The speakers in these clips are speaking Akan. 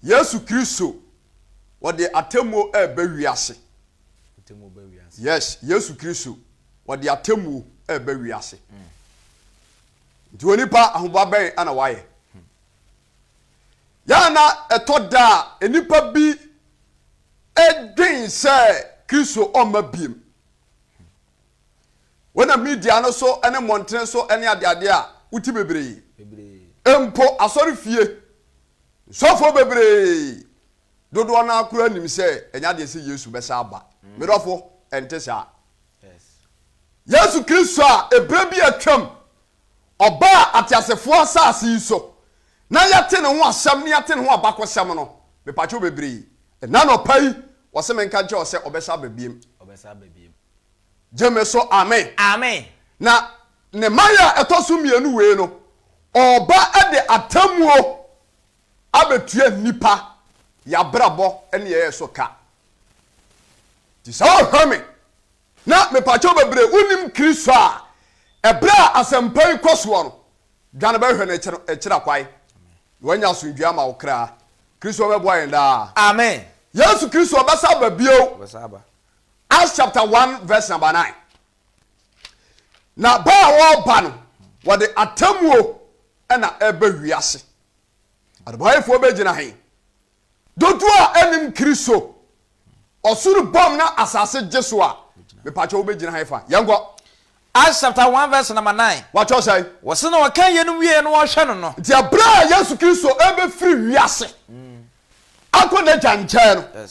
Yesu Kristo, wɔde atemmuo reba wiase. Yes, Yesu Kristo, wɔde atemmuo reba wiase. Nti onipa ahoboa bɛn na wayɛ? Yɛa na ɛtɔ da a nnipa bi dwen sɛ Kristo ɔmma biem. Wonam media no so ne mmɔntene so ne adeade a, wote bebree. Mpo asɔrefie nsɔfoɔ bebree dodoɔ no ara koraa nim sɛ ɛnyɛ adeɛ sɛ Yesu bɛsa aba. Me dɔfo, ɛnte saa. Yesu Kristo a ɛberɛ bi atwam ɔbaa ateasefoɔ asase yi so na yɛate ne ho asɛm na yɛate ne ho abakɔsɛm no, mepakyɛw bebree, ɛnnɛ anɔpa yi, wɔse menka nkyerɛ wo sɛ ɔbɛsa aba biem. Gye me so amen. Amen. Na ne mmaeɛ a ɛtɔ so mmienu wei no, ɔreba de atemmuo abɛtua nnipa y'abrabɔ ne yɛyɛ so ka. Nti sɛ wohwɛ me na mepakyɛw bebree wonim Kristo a, ɛberɛ a asɛmpa yi kɔ soɔ no, dwane bɛhwɛ no akyira kwae na wanya asomdwoeɛ ama wo kra. Kristo bɛboa yɛn daa. Amen. Yesu Kristo ɔbɛsa aba bio. Ɔbɛsa aba. Acts chapter 1 verse number 9. Na ba a wɔreba no, wɔde atemmuo na ɛreba wiase. Adebɔyɛfoɔ bɛgyina he? Dodoɔ a ɛnim Kristo, ɔsoro bɔm na asase gye so a, mepakyɛ wobɛgyina he fa? Yɛnkɔ. Acts chapter 1 verse number 9. Wɔatwerɛ sɛn? Wɔse na wɔka yeinom wieɛ no wɔhwɛ no no. Nti ɛberɛ a Yesu Kristo rebɛfiri wiase akɔ n'Agya nkyɛn no,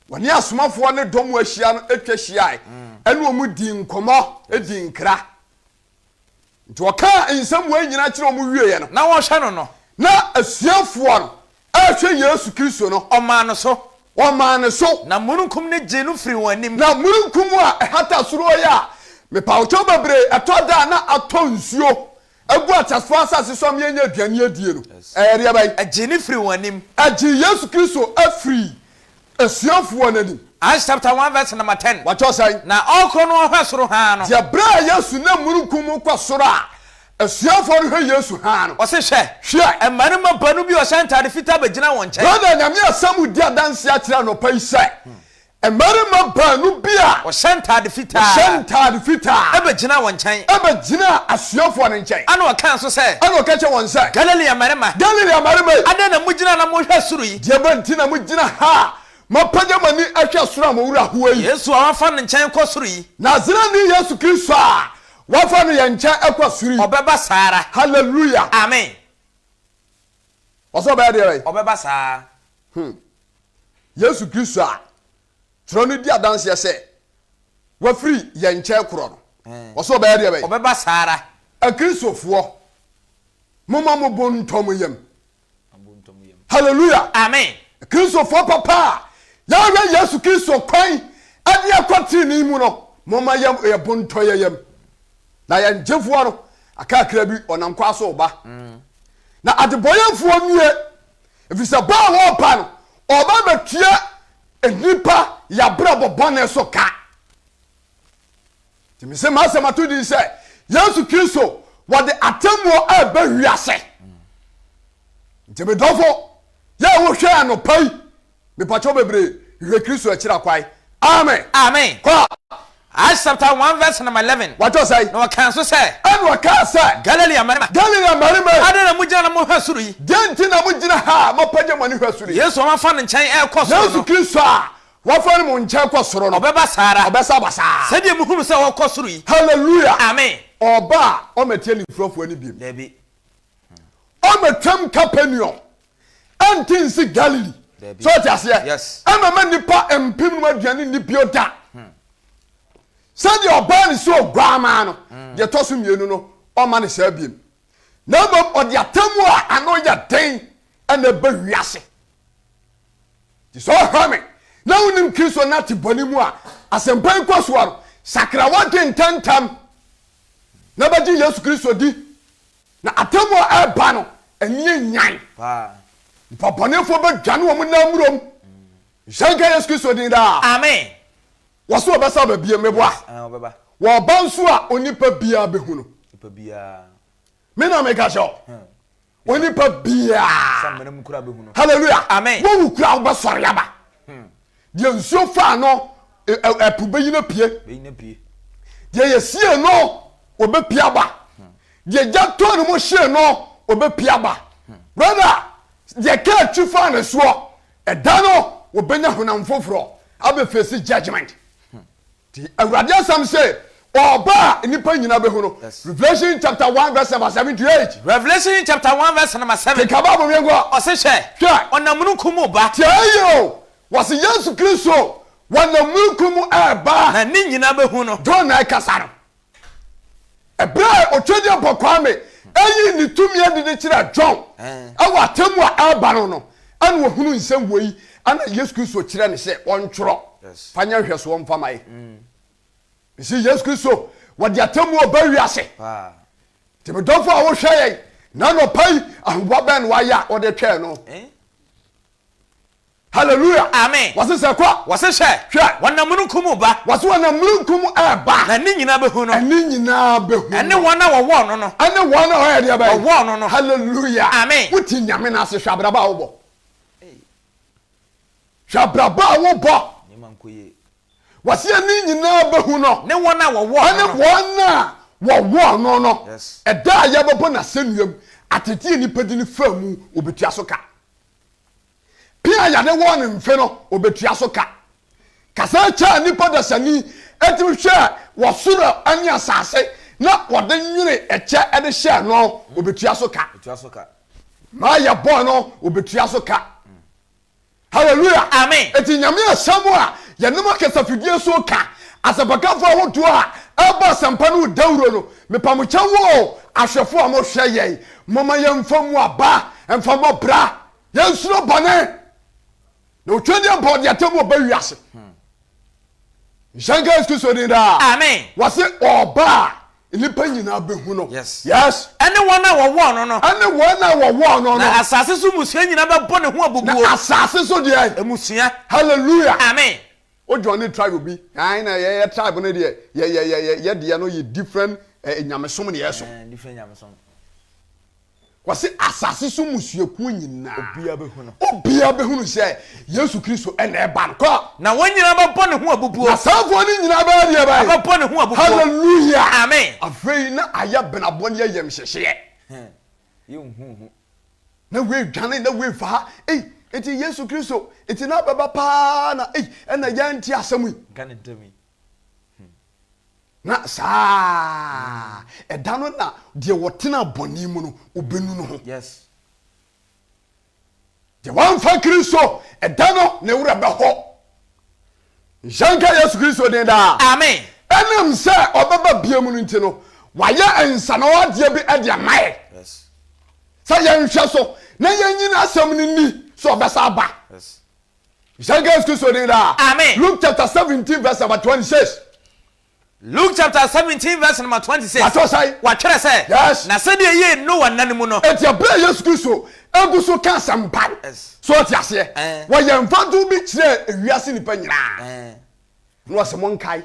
wɔne asomafoɔ ne dɔm ahyia no atwa hyiae, ɛne wɔn dii nkɔmmɔ, dii nkra. Nti ɔkaa nsɛm wei nyinaa kyerɛ wɔn wieeɛ no, Na wɔhwɛ no no. Na asuafoɔ no rehwɛ Yesu Kristo no, Ɔmaa no so. Ɔmaa no so. Na mununkum no gyee no firii wɔn anim. Na mununkum a ɛhata soro yi a mepawkyɛw bebree ɛtɔ da a na atɔ nsuo agu ateasefoɔ asase so ama yɛanya aduane adie no, ɛyɛ deɛ bɛn? Ɛgyee no firii wɔn anim. Ɛgyee Yesu Kristo firii asuafoɔ no anim. Acts chapter 1 verse number 10. Wɔatwerɛ sɛn? Na ɔrekorɔ no ɔhwɛ soro haa no. Deɛ berɛ a Yesu nam mununkum mu rekɔ soro a asuafoɔ no hwɛ Yesu haa no. Ɔse, Hwɛ! Hwɛ! Mmarima baanu bi a wɔhyɛ ntaade fitaa bɛgyina wɔn nkyɛn. Brother, Nyame asɛm redi adanseɛ akyerɛ anɔpa yi sɛ, Mmarima baanu bi a. Wɔhyɛ ntaade fitaa. Wɔhyɛ ntaade fitaa. Bɛgyinaa wɔn nkyɛn. Bɛgyinaa asuafoɔ no nkyɛn. Ɛnna ɔkaa nso sɛ. Ɛnna ɔka kyerɛɛ wɔn sɛ. Galilea mmarima. Galilea mmarima yi. Adɛn na mogyina na mohwɛ soro yi? Deɛ bɛn nti na mogyina ha a moapagya mo ani ahwɛ soro a mo werɛ ahoɔ yi? Yesu a wɔafa no nkyɛn kɔ soro yi. Nasareni Yesu Kristo a wɔafa no yɛn nkyɛn kɔ soro yi. Ɔbɛba saa ara. Hallelujah. Amen. Ɔsɛ ɔbɛyɛ deɛ bɛn? Ɔbɛba saa ara. Hmm. Yesu Kristo a twerɛ no di adanseɛ sɛ wafiri yɛn nkyɛn korɔ no, ɔsɛ ɔbɛyɛ deɛ bɛn? Ɔbɛba saa ara. Akristofoɔ, momma mo bo ntɔ mo yam. Hallelujah. Amen. Akristofoɔ papa a yɛahwɛ Yesu Kristo kwan de akɔ tenenee mu no, momma yɛn bo ntɔ yɛn yam. Na yɛn gyefoɔ no, akakra bi ɔnam kwa so reba. Na adebɔyɛfoɔ nnue, ɛfiri sɛ ba a wɔreba no, ɔreba abɛtua nnipa y'abrabɔ bɔne so ka. Nti mese m'asɛm ato din sɛ, Yesu Kristo wɔde atemmuo ɛreba wiase. Nti me dɔfo, yɛ a wohwɛ anɔpa yi, Mepakyɛw bebree, hwehwɛ Kristo akyiri akwan. Amen. Amen. Kɔ. Acts chapter 1 verse number 11. Wɔatwerɛ sɛn? Na ɔkaa nso sɛ. Ɛna ɔkaa sɛ. Galilea mmarima. Galilea mmarima yi. Adɛn na mogyina na mohwɛ soro yi? Deɛn nti na mogyina ha a moapagya mo ani hwɛ soro yi? Yesu a wɔafa no nkyɛn rekɔ soro no. Yesu Kristo a wɔafa no mo nkyɛn kɔ soro no. Ɔbɛba saa ara. Ɔbɛsa aba saa ara. Sɛdeɛ mohunu sɛ ɔrekɔ soro yi. Hallelujah. Amen. Ɔreba a, ɔmmɛte anifurafoɔ ani bio. Dabi. Ɔmmɛtwam Capernaum. Ɛnte nsi Galilee. So ɔte aseɛ? Yes. Ɛmɛma nnipa mpemnum aduane nni bio da. Sɛdeɛ ɔbaa ne sɛ oguamaa no, deɛ ɛtɔ so mmienu no, ɔmma no saa biem. Na mmom ɔde atemmuo a ano yɛ den na ɛba wiase. Nti sɛ ɔhwɛ me na wonim Kristo na te bɔne mu a, asɛmpa yi kɔ soɔ no, sakra w'adwene ntɛmntɛm na bɛgye Yesu Kristo di. Na atemmu a ɛreba no, ani yɛ nyan. Nnipa bɔnefoɔ bɛdwane wɔn nan murom. Nhyira nka Yesu Kristo din daa. Amen. Wɔso wɔbɛsa aba bio, meboa. Wɔba nso a, onipa biara bɛhu no. Me na meka kyerɛ wo. Onipa biara. Hallelujah. Amen. Wowu kura wobɛsɔre aba. Deɛ nsuo faa no ɛpo bɛyi no pie. Deɛ yɛsie no ɔbɛpie aba. Deɛ gya tɔ ne mu hyee no ɔbɛpie aba. Brother, deɛ kaa twi faa ne soɔ ɛda no wɔbɛnya honam foforɔ abɛfesi judgment. Nti Awurade asɛm se ɔɔba a nnipa nyinaa bɛhu no. Revelation chapter 1 verse number 7 to 8. Revelation chapter 1 verse number 7. Kenkan Bible no yɛnkɔ. Ɔse hwɛ. Hwɛ. Ɔnam mununkum mu ba. Tie eyi o, wɔse Yesu Kristo wɔnam mununkum mu ɛɛba. Na ne nyinaa bɛhu no. John na ɛkasa no. Ɛberɛ a Otwedeɛmpɔ Kwame yii ne tumi adi de kyerɛɛ John wɔ atemmuo a ɛreba no no, ɛna ɔhunuu nsɛm wei, ɛna Yesu Kristo kyerɛ no sɛ ɔntwerɛ fa nyɛ nhwɛsoɔ mfa ma yɛ. Mese Yesu Kristo wɔde atemmuo ba wiase. Nti me dɔfo a wohwɛ yɛn na anɔpa yi, ahoboa bɛn na wayɛ a wode twɛn no? Hallelujah. Amen. Wɔse sɛ kɔ. Wɔse hwɛ. Hwɛ. Wɔnam mununkum mu ba. Wɔse wɔnam mununkum mu ɛɛba. Na ne nyinaa bɛhu no. Ɛne nyinaa bɛhu no. Ɛne wɔn a wɔwɔɔ no no. Ɛne wɔn a wɔyɛ deɛ bɛyɛ. Wɔwɔɔ no no. Hallelujah. Amen. Wote Nyame no ase, hwɛ abrabɔ a wobɔ. Hwɛ abrabɔ a wobɔ. Nneɛma nkɔ yie. Wɔse ɛne nyinaa bɛhu no. Ne wɔn a wɔwɔɔ no no. Ɛne wɔn a wɔwɔɔ no no. Yes. Ɛda a yɛbɛbɔ n'asɛnnua mu, ateteɛ nnipa di no faa mu, wɔbɛtua so ka. Pia a yɛde wɔɔ no mfe no, obetua so ka. Kasa kyɛ a nnipa dasani tumi hwɛ wɔ soro ne asase na wɔde nwene ɛkyɛ de hyɛɛ no, obetua so ka. Maa yɛbɔɔ no, obetua so ka. Hallelujah. Amen. Eti Nyame asɛm a yɛnam akasafidie so ka, asɛmpakafo ahodoɔ a ɛbɔ asɛmpa no dawuro no, mepamokyɛw o, ahwɛfo a mohwɛ yɛn, momma yɛmfa mu aba, mfa mmɔ bra. Yɛnsuro bɔne, na otwa deɛ mpa ɔde atemmu ɔba wiase. Nhyɛ nka Yesu Kristo din daa. Amen. Wɔse ɔba a nnipa nyinaa bɛhu no. Yes. Yes. Ɛne wɔn a wɔwɔɔ no no. Ɛne wɔn a wɔwɔɔ no no. Na asase so mmusua nyinaa bɛbɔ ne ho abubuo. Na asase so deɛ. Mmusua. Hallelujah. Amen. O join ne tribe bi. Ayi na yɛ tribe no deɛ yɛ yɛ yɛ yɛ deɛ no yɛ different eh, nyamesom na yɛ so. Eh, different nyamesom. Wɔse asase so mmusuakuo nyinaa. Obiara bɛhu no. Obiara bɛhunu sɛ Yesu Kristo na ɛreba no. Kɔ. Na wɔn nyinaa bɛbɔ ne ho abubuo. Na saafoɔ no nyinaa bɛyɛ deɛ bɛn? Bɛbɔ ne ho abubuo. Hallelujah. Amen. Afei na ayɛ benabɔ ne ayamhyehyeɛ. Yɛnhuhu. Na wei dwane na wei fa ha. Ei, enti Yesu Kristo, enti na abɛba paa na ei, ɛna yɛnte asɛm yi. Nka ne ntam yi. Na saa ɛda no na deɛ ɔtenaa bɔne mu no, ɔbɛnu ne ho. Yes. Deɛ wamfa Kristo ɛda no, ne werɛ bɛhɔ. Nhyɛ nka Yesu Kristo din daa. Amen. Ɛnam sɛ ɔbɛba bia mu no nti no, wayɛ nsanawadeɛ bi de ama yɛ. Yes. Sɛ yɛnhwɛ so na yɛnyini asɛm no ni sɛ ɔbɛsa aba. Yes. Nhyɛ nka Yesu Kristo din daa. Amen. Luke chapter 17 verse number 26. Luke chapter 17 verse number 26. Watwerɛ sɛn? Watwerɛ sɛ. Yes. Na sɛdeɛ ɛyɛɛ Noa nna no mu no. Enti ɛberɛ a Yesu Kristo gu so ka asɛmpa no, Yes. so ɔte aseɛ? Eh. Wɔyɛ mfatoho bi kyerɛɛ ewiase nnipa nyinaa. Eh. Na ɔse monkae.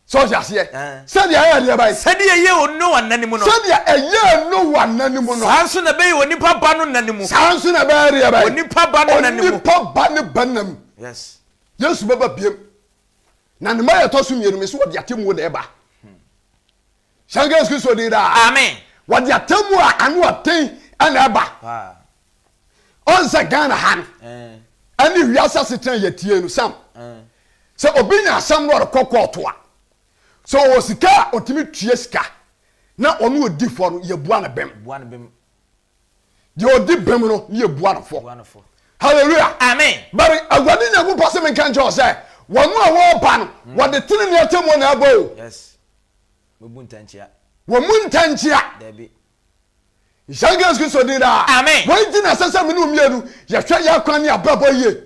Sɛ ɔte aseɛ? Eh. Sɛdeɛ ɛyɛ deɛ bɛn? Sɛdeɛ ɛyɛɛ wɔ Noa nna no mu no. Sɛdeɛ ɛyɛɛ Noa nna no mu no. Saa nso na ɛbɛyɛ onipa ba no nna no mu. Saa nso na ɛbɛyɛ deɛ bɛn? Onipa ba no nna no mu. Onipa ba ne ba nna mu. Yes. Yesu bɛba biem. Na ne mma yɛ ɛtɔ so mmienu, mese wɔde atemmuo na ɛba. Hyɛ nka Yesu Kristo din daa. Amen. Wɔde atemmuo a ano ɔden na ɛba. Ɔn sɛ Ghana ha no, ɛne wiase asetena yɛtie no, Sam, sɛ obi nya asɛm na ɔrekɔ kɔɔto a, sɛ ɔwɔ sika a ɔtumi tua sika na ɔno ɔdi fɔ no, yɛbua no bem. Deɛ ɔdi bem no ne yɛbua no fɔ. Hallelujah. Amen. But Awurade Nyankopɔn se menka nkyerɛ wo sɛ, wɔn a wɔreba no, wɔde tenenee atemmuo na ɛba o. Yes. Wɔbu ntɛnkyea. Wɔn mu ntɛnkyea. Dabi. Nhyira nka Yesu Kristo din daa. Amen. Wei nti na ɛsɛ sɛ me ne wo mmienu yɛhwɛ yɛn akwan ne abrabɔ yie.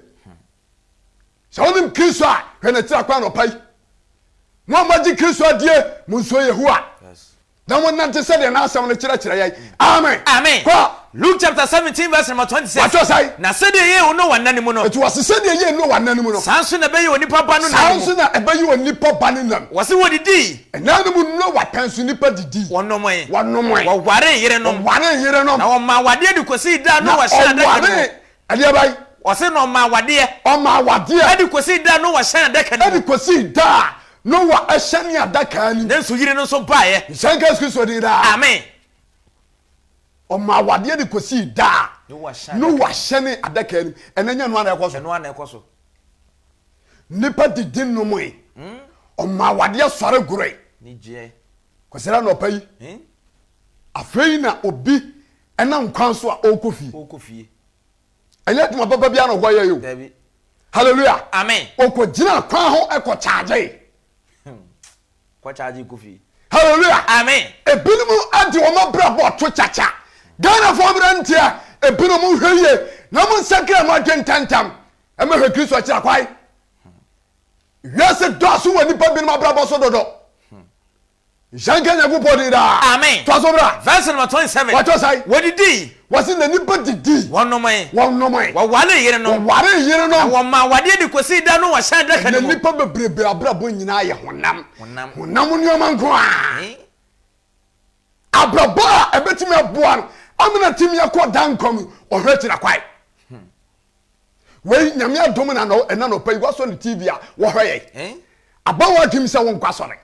Sɛ wonim Kristo a, hwɛ n'akyiri akwan anɔpa yi. Mo a moagye Kristo adie, monsuro Yehowa. Yes. Na monnante sɛdeɛ n'asɛm no kyerɛkyerɛ yɛn. Amen. Amen. Kɔ. Luke chapter 17 verse number 26. Watwerɛ sɛn? Na sɛdeɛ ɛyɛɛ wɔ Noa nna no mu no. Enti wɔse sɛdeɛ ɛyɛɛ Noa nna no mu no. Saa nso na ɛbɛyɛ onipa ba no nna Saa no mu. nso na ɛbɛyɛ onipa ba no nna mu. Wɔse wɔdidii. Nna no mu Noa pɛn so nnipa didii. Wɔnomoe. Wɔnomoe. Wɔwaree yerenom. Wɔwaree yerenom. Na wɔmaa awadeɛ de kɔsii da a Na Noa hyɛn adaka no mu. ɔwaree ɛdeɛ bɛn? Ɔse na ɔmaa awadeɛ. Ɔmaa awadeɛ. Ɛde kɔsii da a Noa hyɛn adaka no mu. Ɛde kɔsii da a Noa hyɛnee adaka no mu. Ne nsuyiri no nso baeɛ. Nhyira nka Yesu Kristo din daa. Amen. Ɔmaa awadeɛ de kɔsii da a Noa hyɛnee adaka no mu. Ɛnɛ nyɛ ɛno ara na ɛkɔ so. Ɛno ara na ɛkɔ so. Nnipa didi nomoe. Ɔmaa awadeɛ sɔre goroe. Kwasiada anɔpa yi, afei na obi nam kwan so a ɔrekɔ fie. Ɛnyɛ adwuma papa biara na ɔkɔyɛe o. Dabi. Hallelujah. Amen. Ɔkɔgyina kwan ho ɛkɔ kyaagye. Kɔ kyaagye kɔ fie. Hallelujah. Amen. Ebinom ade wɔn abrabɔ to kyakya. Ghanafoɔ mmeranteɛ, ebinom monhwɛ yie na monsakra mo adwene ntɛmntɛm mmɛhwɛ Kristo akyiri akwan. Wiase dɔɔso wɔ nnipa binom abrabɔ so dodo. Nhyira nka Nyankopɔn din daa. Amen. Toa so bra. Verse number 27. Wɔatwerɛ sɛn? Wɔdidii. Wɔse na nnipa didii. Wɔnomoe. Wɔnomoe. Wɔwaree yerenom. Wɔwaree yerenom. Na wɔmaa awadeɛ de kɔsii da Noa hyɛn adaka no Ɛnɛ mu. nnipa bebrebe abrabɔ nyinaa yɛ honam. Honam. Honam nneɛma nko ara. Eh? Abrabɔ a ɛbɛtumi aboa no ama no atumi akɔ daa nkwa mu, ɔhwɛ akyiri akwae. Wei Nyame adom na ɛna nɔpa yi wasɔ ne TV a wɔhwɛ yɛn. Eh? Aba w'adwenem sɛ wonkɔ asɔre.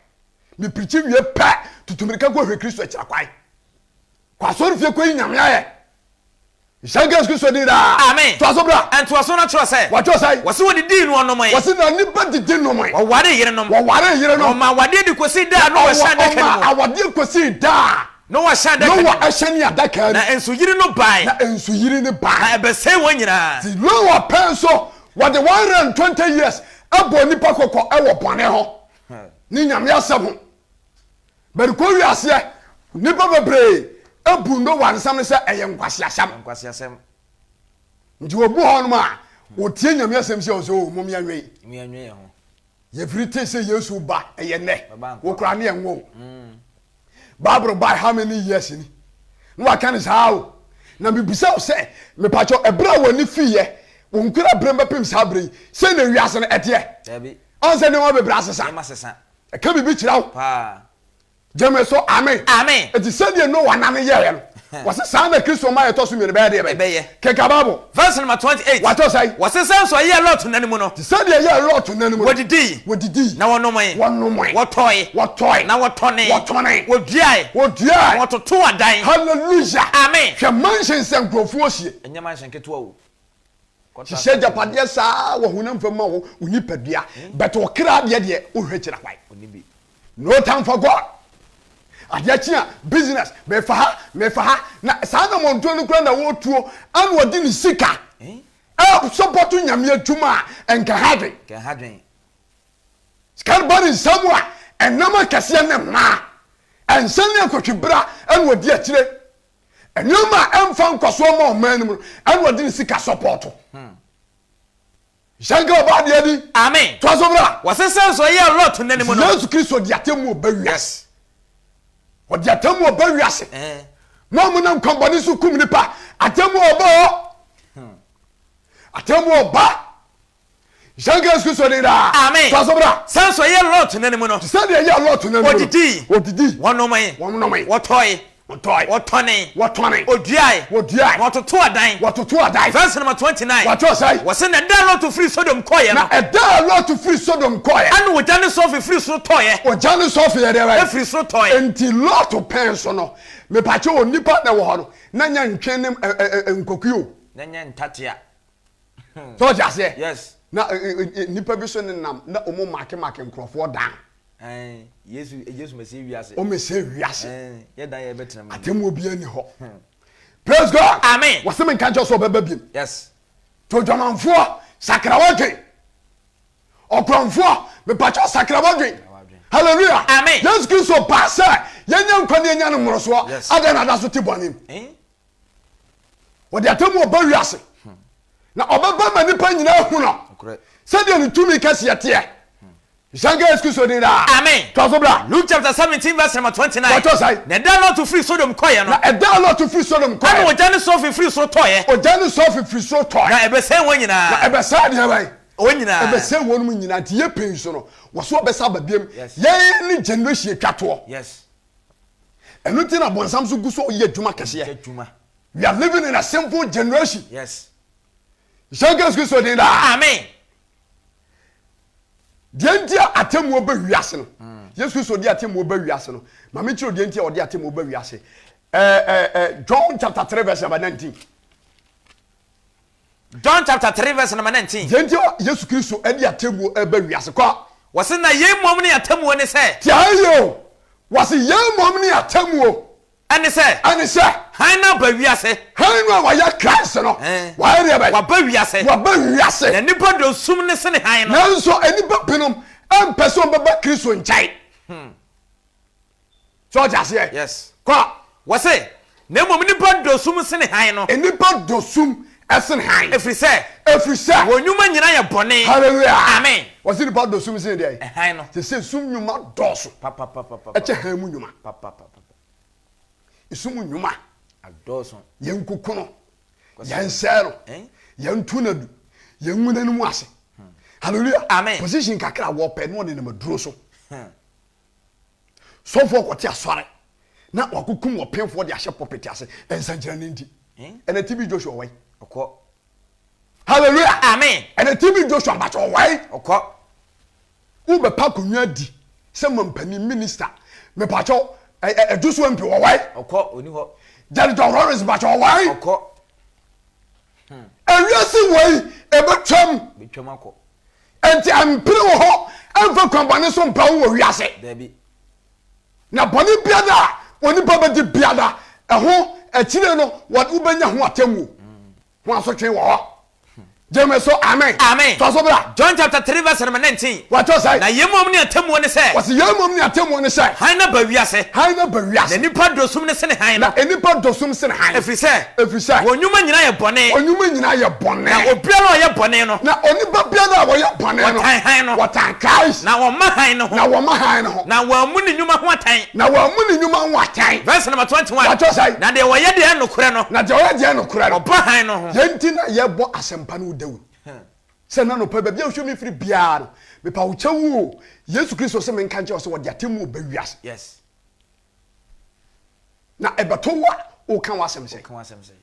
Me pirikyi wie pɛ, tutu mirika kɔ hwɛ Kristo akyira kwan. Kɔ asɔre fie kɔyi Nyame ayɛ. Nhyira nka Yesu Kristo din daa. Amen. Toa so bra. Ntoaso no kyerɛ sɛ. Wɔatwerɛ sɛn? Wɔse wɔdidii no wɔnomoe. Wɔse na nnipa didi nomoe. Wɔwaree yerenom. Wɔwaree yerenom. Na wɔmaa awadeɛ de kɔsii da a Noa hyɛn adaka no mu. Wɔmaa awadeɛ kɔsii da a. Noa hyɛn adaka no mu. Noa hyɛnee adaka no mu. Na nsuyiri no bae. Na nsuyiri no bae. Na ɛbɛsɛee wɔn nyinaa. Nti Noa pɛn so wɔde 120 years bɔɔ nnipa kɔkɔ wɔ bɔne ho ne Nyame asɛm ho. But kɔ wiaseɛ nnipa bebree bu Noa nsɛm no sɛ ɛyɛ nkwaseasɛm. Nkwaseasɛm. Nti obu hɔ nom a ɔtie Nyame asɛm sɛ ɔsɛ o mom yɛnwen. Yɛnwen yɛn ho. Yɛfiri tee sɛ Yesu ba ɛyɛ nnɛ. Wo koraa ne ɛnwo wo. Bible bae how many years ni? Na waka no saa o. Na mebisa wo sɛ, mepakyɛw, ɛberɛ a w'ani fiiɛ, wo nkura berɛ bɛpem saa berɛ yi, sei na wiase no ɛteɛ? Dabi. Ɔn sɛ nneɛma bebree asesa. Nneɛma sesa. Ɛka biribi kyerɛ wo. Paa. Gyeme so amen. Amen. Enti sɛdeɛ Noa nna no yɛeɛ no, wɔse saa na Kristo mma a ɛtɔ so mmieno bɛyɛ deɛ bɛn? Ɛbɛyɛ. Kenkan Bible. Verse number 28. Wɔatwerɛ sɛn? Wɔse sɛ nso ɛyɛɛ Lot nna no mu no. Te sɛdeɛ ɛyɛɛ Lot nna no mu no. Wɔdidii. Wɔdidii. Na wɔnomoe. Wɔnomoe. Wɔtɔe. Wɔtɔe. Na wɔtɔnee. Wɔtɔnee. Wɔduae. Wɔduae. Na wɔtotoo adan. Hallelujah. Amen. Hwɛ mansions a nkurɔfoɔ sie. Ɛnyɛ mansion ketewa o. Hyehyɛ agyapadeɛ saa wɔ honam fam ma wo nipadua, but ɔkra deɛ deɛ wohwɛ kyerɛ kwan. No time for God. Adeɛ kye a business mefa ha mefa ha na saa namɔntuo no kora na wɔtuo ana ɔde ne sika ɛsɔpɔto nyame adwuma a ɛnka ha dwen. Sika no ba ne nsa mu a ɛnam akɛseɛ ne mmaa ɛnsa ne akɔtwebra ɛna ɔdi akyire. Nneɛma a ɛmfa nkɔsoɔ mma ɔman no mu no, ɛna ɔde ne sika sɔpɔɔto. Nhyɛ nka ɔbɔ adeɛ di. Amen. Toa so bra. Wɔse sɛ nso ɛyɛɛ Lot nna no mu no. Yesu Kristo de atemmuo ba wiase. Ɔde atemmuo ba wiase. Mo a monam kwammɔne so kum nipa, atemmuo ɔba hɔ. Atemmuo ɔba. Nhyira nka Yesu Kristo din daa. Amen. Toa so bra. Sɛ nso ɛyɛ Lot nna no mu no. Te sɛ deɛ ɛyɛɛ Lot nna no mu no. Wɔdidii. Wɔdidii. Wɔnomee. Wɔnomee. Wɔtɔe. Wɔtɔe. Wɔtɔnee. Wɔtɔnee. Wɔduae. Wɔduae. Na wɔtotoo adan. Wɔtotoo adan. Verse number 29. Wɔatwerɛ sɛn? Wɔse na ɛda a Lot firi Sodom kɔeɛ no. Na ɛda a Lot firi Sodom kɔeɛ. Ɛna ogya ne sɔfe firi soro tɔeɛ. Ogya ne sɔfe yɛ deɛ bɛn? Ɛfiri soro tɔeɛ. Enti Lot pɛn so no, mepakyɛ onipa na ɛwɔ hɔ no, na nyɛ ntwe ne nkokui o. Na nyɛ ntatea. Sɛ ɔte aseɛ? Yes. Na nnipa bi so nenam na wɔn make make nkurɔfoɔ dan. Yesu Yesu mɛsɛ wiase. Wɔn mɛsɛ wiase. Yɛ dan yɛ bɛtena mu. Atemmuo bi ani hɔ. Praise God. Amen. Wɔsɛ mi nka nkyɛn sɛ ɔbɛba biem. Yes. To dwamanfoɔ sakra wadwen. Ɔkorɔmfoɔ mepakyɛw sakra wadwen. Hallelujah. Amen. Yesu Kristo baa sɛ yɛnya nkwa ne yɛnya no mmorosoɔ. Yes. Adɛn na ada so te bɔne mu? Wɔde atemmu ɔba wiase, na ɔbɛba ma nnipa nyinaa ahu no sɛdeɛ ne tumi kɛseɛ teɛ. Nhyira nka Yesu Kristo din daa. Amen. Toa so bra. Luke chapter 17 verse number 29. Wɔtɔ sɛn? Na ɛda a Lot firi Sodom kɔeɛ no. Na ɛda a Lot firi Sodom kɔeɛ. Ɛna ogya ne sɔfe firi soro tɔeɛ. Ogya ne sɔfe firi soro tɔeɛ. Na ɛbɛsɛe wɔn nyinaa. Na ɛbɛsɛe deɛ bɛn? Wɔn nyinaa. Ɛbɛsɛe wɔn mu nyinaa. Nti yɛ pɛn so no, wɔso ɔbɛsa aba biam. Yes. Yɛn ne generation atwa toɔ. Yes. Ɛno nti na bɔnsam so gu so ɔyɛ adwuma kɛseɛ. Adwuma. We are living in a sinful generation. Yes. Nhyira nka Yesu Kristo din daa. Amen. Deɛ nti a atemmuo ba wiase no, Yesu Kristo de atemmuo ba wiase no. Ma me kyerɛ deɛ nti a ɔde atemmuo ba wiase. Ɛɛ ɛɛ ɛɛ John chapter 3 verse number 19. John chapter 3 verse number 19. Deɛ nti a Yesu Kristo de atemmuo ba wiase kɔ. Wɔsi na yei mmom ne atemmuo ne sɛ. Tia yie o. Wɔsi yei mmom ne atemmuo. Ɛne sɛ. Ɛne sɛ. Hann no aba wiase. Hann no a wɔyɛ Christ no. Wɔayɛ deɛ bɛn? Waba wiase. Waba wiase. Na nnipa dɔ sum no sene hann no. Nanso nnipa binom mpɛ sɛ wɔbɛba Kristo nkyɛn. So ɔte aseɛ? Yes. Kɔ. Wɔse, na mmom nnipa dɔ sum sene hann no. Nnipa dɔ sum sene hann. Ɛfiri sɛ. Ɛfiri sɛ. Wɔn nnwuma nyinaa yɛ bɔne. Hallelujah. Amen. Wɔse nnipa dɔ sum sene deɛ? Hann no. Sese sum nnwuma dɔɔso. Papapapapa. Ɛkyɛ hann mu nnwuma. Papapapa. Esum nnwuma. Adɔɔso. Yɛnkuku no. Yɛnsɛe no. Yɛnto no adu. Yɛngu n'anim ase. Hallelujah. Amen. Position kakra a wɔpɛ no ɔnenam aduro so. Sɔfoɔ kɔte asɔre na wakokum ɔpemfoɔ de ahyɛ pulpit ase nsɛnkyerɛnne nti. Ɛnɛ TB Joshua wai. Ɔkɔ. Hallelujah. Amen. Ɛnɛ TB Joshua mpakyɛ ɔwai. Ɔkɔ. Wobɛpa akonnwa adi sɛ mampanin, minister, mepakyɛw, ɛ ɛ Ɛdwo MP wɔ wai? Ɔkɔ, ɔni hɔ. Jerry John Rawlings mepakyɛw ɔwɔ wai? Ɔkɔ. Ewiase wei ebetwam. Betwam akɔ. Enti ɛmpere wo ho ɛmfa kwan bɔne so mpɛ wo wɔ wiase. Dabi. Na bɔne biara a onipa bɛdi biara, ɛho akyire no wobɛnya ho atemmuo. Ho asotwe wɔ hɔ. Gyeme so amen. Amen. Toa so bra. John chapter 3 verse number 19. Wɔatwerɛ sɛn? Na yei mmom ne atemmuo ne sɛ. Wɔse yei mmom ne atemmuo ne sɛ. Hann aba wiase. Hann aba wiase. Na nnipa dɔ sum no sene hann no. Na nnipa dɔ sum sene hann. Ɛfiri sɛ. Ɛfiri sɛ. Wɔn nnwuma nyinaa yɛ bɔne. Wɔn nnwuma nyinaa yɛ bɔne. Na obiara a ɔyɛ bɔne no. Na onipa biara a ɔyɛ bɔne no. Wɔtan hann no. Wɔtan Christ. Na wɔmma hann no ho. Na wɔmma hann no ho. Na wɔammu ne nnwuma ho atɛn. Na wɔammu ne nnwuma ho atɛn. Verse number 21. Wɔatwerɛ sɛn? Na deɛ ɔyɛ deɛ ɛyɛ nokorɛ no. Na deɛ ɔyɛ deɛ ɛyɛ nokorɛ no. Ɔba hann no ho. Yei nti na yɛbɔ asɛmpa no dawuro. Sɛ nnɛ anɔpa yi, baabi a wohwɛ me firi biara no, mepa wo kyɛw o, Yesu Kristo se menka nkyerɛ wo sɛ wɔde atemmuo ba wiase. Yes. Na ɛbɛto wo a, woka w'asɛm sɛn? Woka w'asɛm sɛn?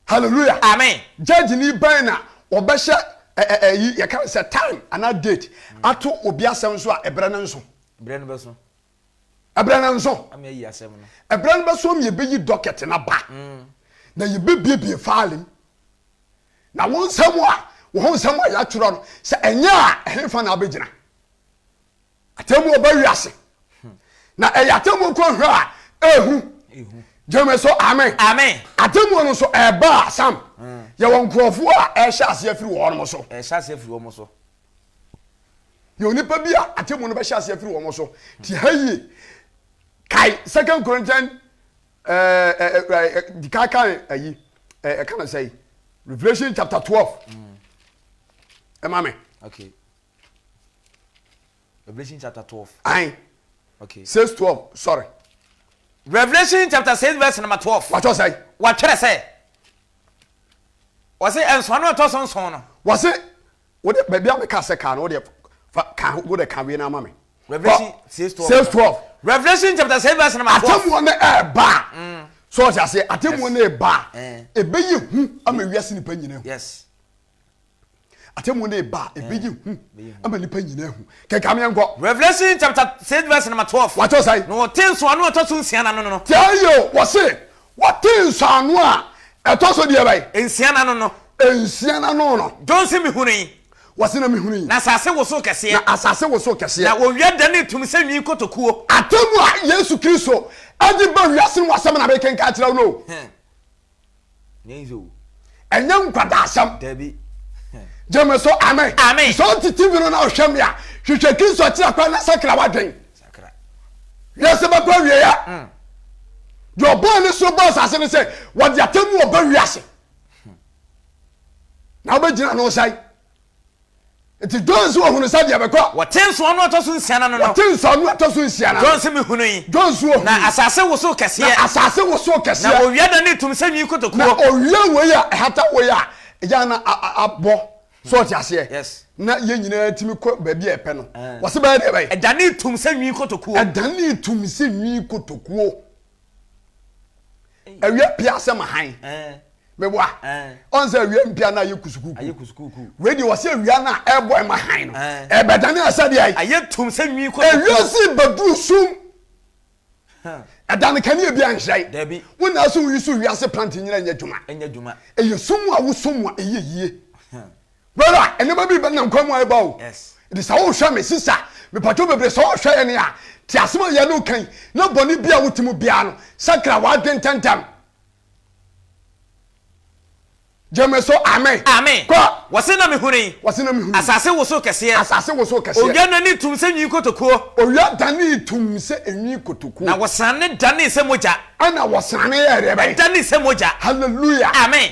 Hallelujah. Amen. Judge ni bɛn na ɔbɛhyɛ ɛyi yɛka no sɛ time anaa date ato obi asɛm so a ɛbrɛ no nso. Ɛbrɛ no bɛso. Ɛbrɛ no nso. Ama ayi asɛm no. Ɛbrɛ no bɛso ama yɛbɛyi docket no aba. Na yɛbɛbiebie file mu. Na wo nsɛm a wo ho nsɛm a yɛatwerɛ no sɛ ɛnyɛ a ɛhefa na abɛgyina. Atemmuo ba wiase. Na ɛyɛ atemmuo nko hwɛ a ehu. Gyeme so amen. Amen. Atemmuo no nso ɛba a sam. Yɛwɔ nkurɔfoɔ a ɛhyɛ aseɛ firi wɔn so. Ɛhyɛ aseɛ firi wɔn so. Yɛwɔ nipa bi a atemmuo no bɛhyɛ aseɛ firi wɔn so. Ti ha yie. Kae Second Corinthians ɛɛ ɛɛ ɛɛ di kan kan ayi ɛɛ ɛka na sɛ Revelation chapter 12. Ɛma me. Okay. Revelation chapter 12. Aye. Okay. 6 12 sorry. Revelation chapter 6 verse number 12. Watwerɛ sɛ. Watwerɛ sɛ. Wɔse nsɔano a ɛtɔ so nson no. Wɔse wode baabi a meka sɛ kaa no wode fa ka wode ka wie no ama me. Revelation 6 12. 6 12. Revelation chapter 6 verse number 12. Atemmuo no ɛɛba a. So ɔte aseɛ atemmuo no ɛɛba a. Ɛbɛyɛ hu ama wiase nipa nyina hu. Yes. Atemmuo no reba a, ɛbɛyɛ hu ama nnipa nyinaa ahu. Kenkan me yɛnkɔ. Revelation chapter 6 verse number 12. Wɔatwerɛ sɛn? Na wɔtee nsɔano a ɛtɔ so nsia no ano no. Tie yie o, wɔse wɔtee nsɔano a ɛtɔ so deɛ bɛn? Nsia no ano no. Nsia no ano no. John se mehunui. Wɔse na mehunui. Na asase wosoo kɛseɛ. Na asase wosoo kɛseɛ. Na owia danee tumm sɛ nwi kotokuo. Atemmuo a Yesu Kristo de ba wiase no mu asɛm na merekenkan akyerɛ wo no o. Ɛnyɛ nkwadaasɛm. Dabi. Gyeme so amen. Amen. Sɛ ɔte TV no na ɔhwɛ me a, hwehwɛ Kristo akyiri akwan na sakra w'adwen. Sakra. Wiase bɛkɔ awieɛ. Deɛ ɔbɔɔ ne soro bɔɔ asase no sɛ wɔde atemmu ɔba wiase. Na wobɛgyina no sɛn? Nti John nso ɔhunu sɛ deɛ bɛkɔ. Wɔte nsɔano a ɛtɔ so nsia no ano no. Wɔte nsɔano a ɛtɔ so nsia no ano. John se mehunui. John nso ɔhunui. Na asase wosoo kɛseɛ. Na asase wosoo kɛseɛ. Na owia danee tumm sɛ nwi kotokuo. Na owia wei a ɛhata wei a ɛgya na abɔ so ɔte aseɛ. Yes. Na yɛn nyinaa tumi kɔ baabi a ɛpɛ no. Wɔse bɛyɛ deɛ bɛyɛ. Ɛdanee tumm sɛ nwi kotokuo. Ɛdanee tumm sɛ nwi kotokuo. Awia pia sɛ ma hann. Meboa. Ɔn sɛ awia mpia na ayɛ kusukuku. Wei deɛ wɔsɛ awia no a ɛbɔ ɛma hann no. Ɛbɛdane asɛ deɛ. Ayɛ tum sɛ nwi kotokuo. Awia si bɛduru sum. Ɛda no kanea bi anhyerɛn. Dabi. Wo na so woyi so wiase plant nyina nyɛ adwuma. Ɛnyɛ adwuma. Ɛyɛ sum a wosɔ mu a ɛyɛ yie. Brother, nneɛma bi bɛnam kwan mu a ɛba o. Yes. Nti sɛ wohwɛ me sista, mepatwo bebree sɛ wohwɛ yɛn a, te asɛm a yɛne wo ka yi, na bɔne bi a wote mu biara no, sakra w'adwene ntɛmntɛm. Gye me so, amen. Amen. Kɔ. Wɔse na mehunui. Wɔse na mehunui. Asase wosow kɛseɛ. Asase wosow kɛseɛ. Owia danee tumm sɛ nwi kotokuo. Owia danee tumm sɛ nwi kotokuo. Na wɔsrane danee sɛ mogya. Ɛna wɔsrane yɛɛ deɛ bɛn? Ɛdanee sɛ mogya. Hallelujah. Amen.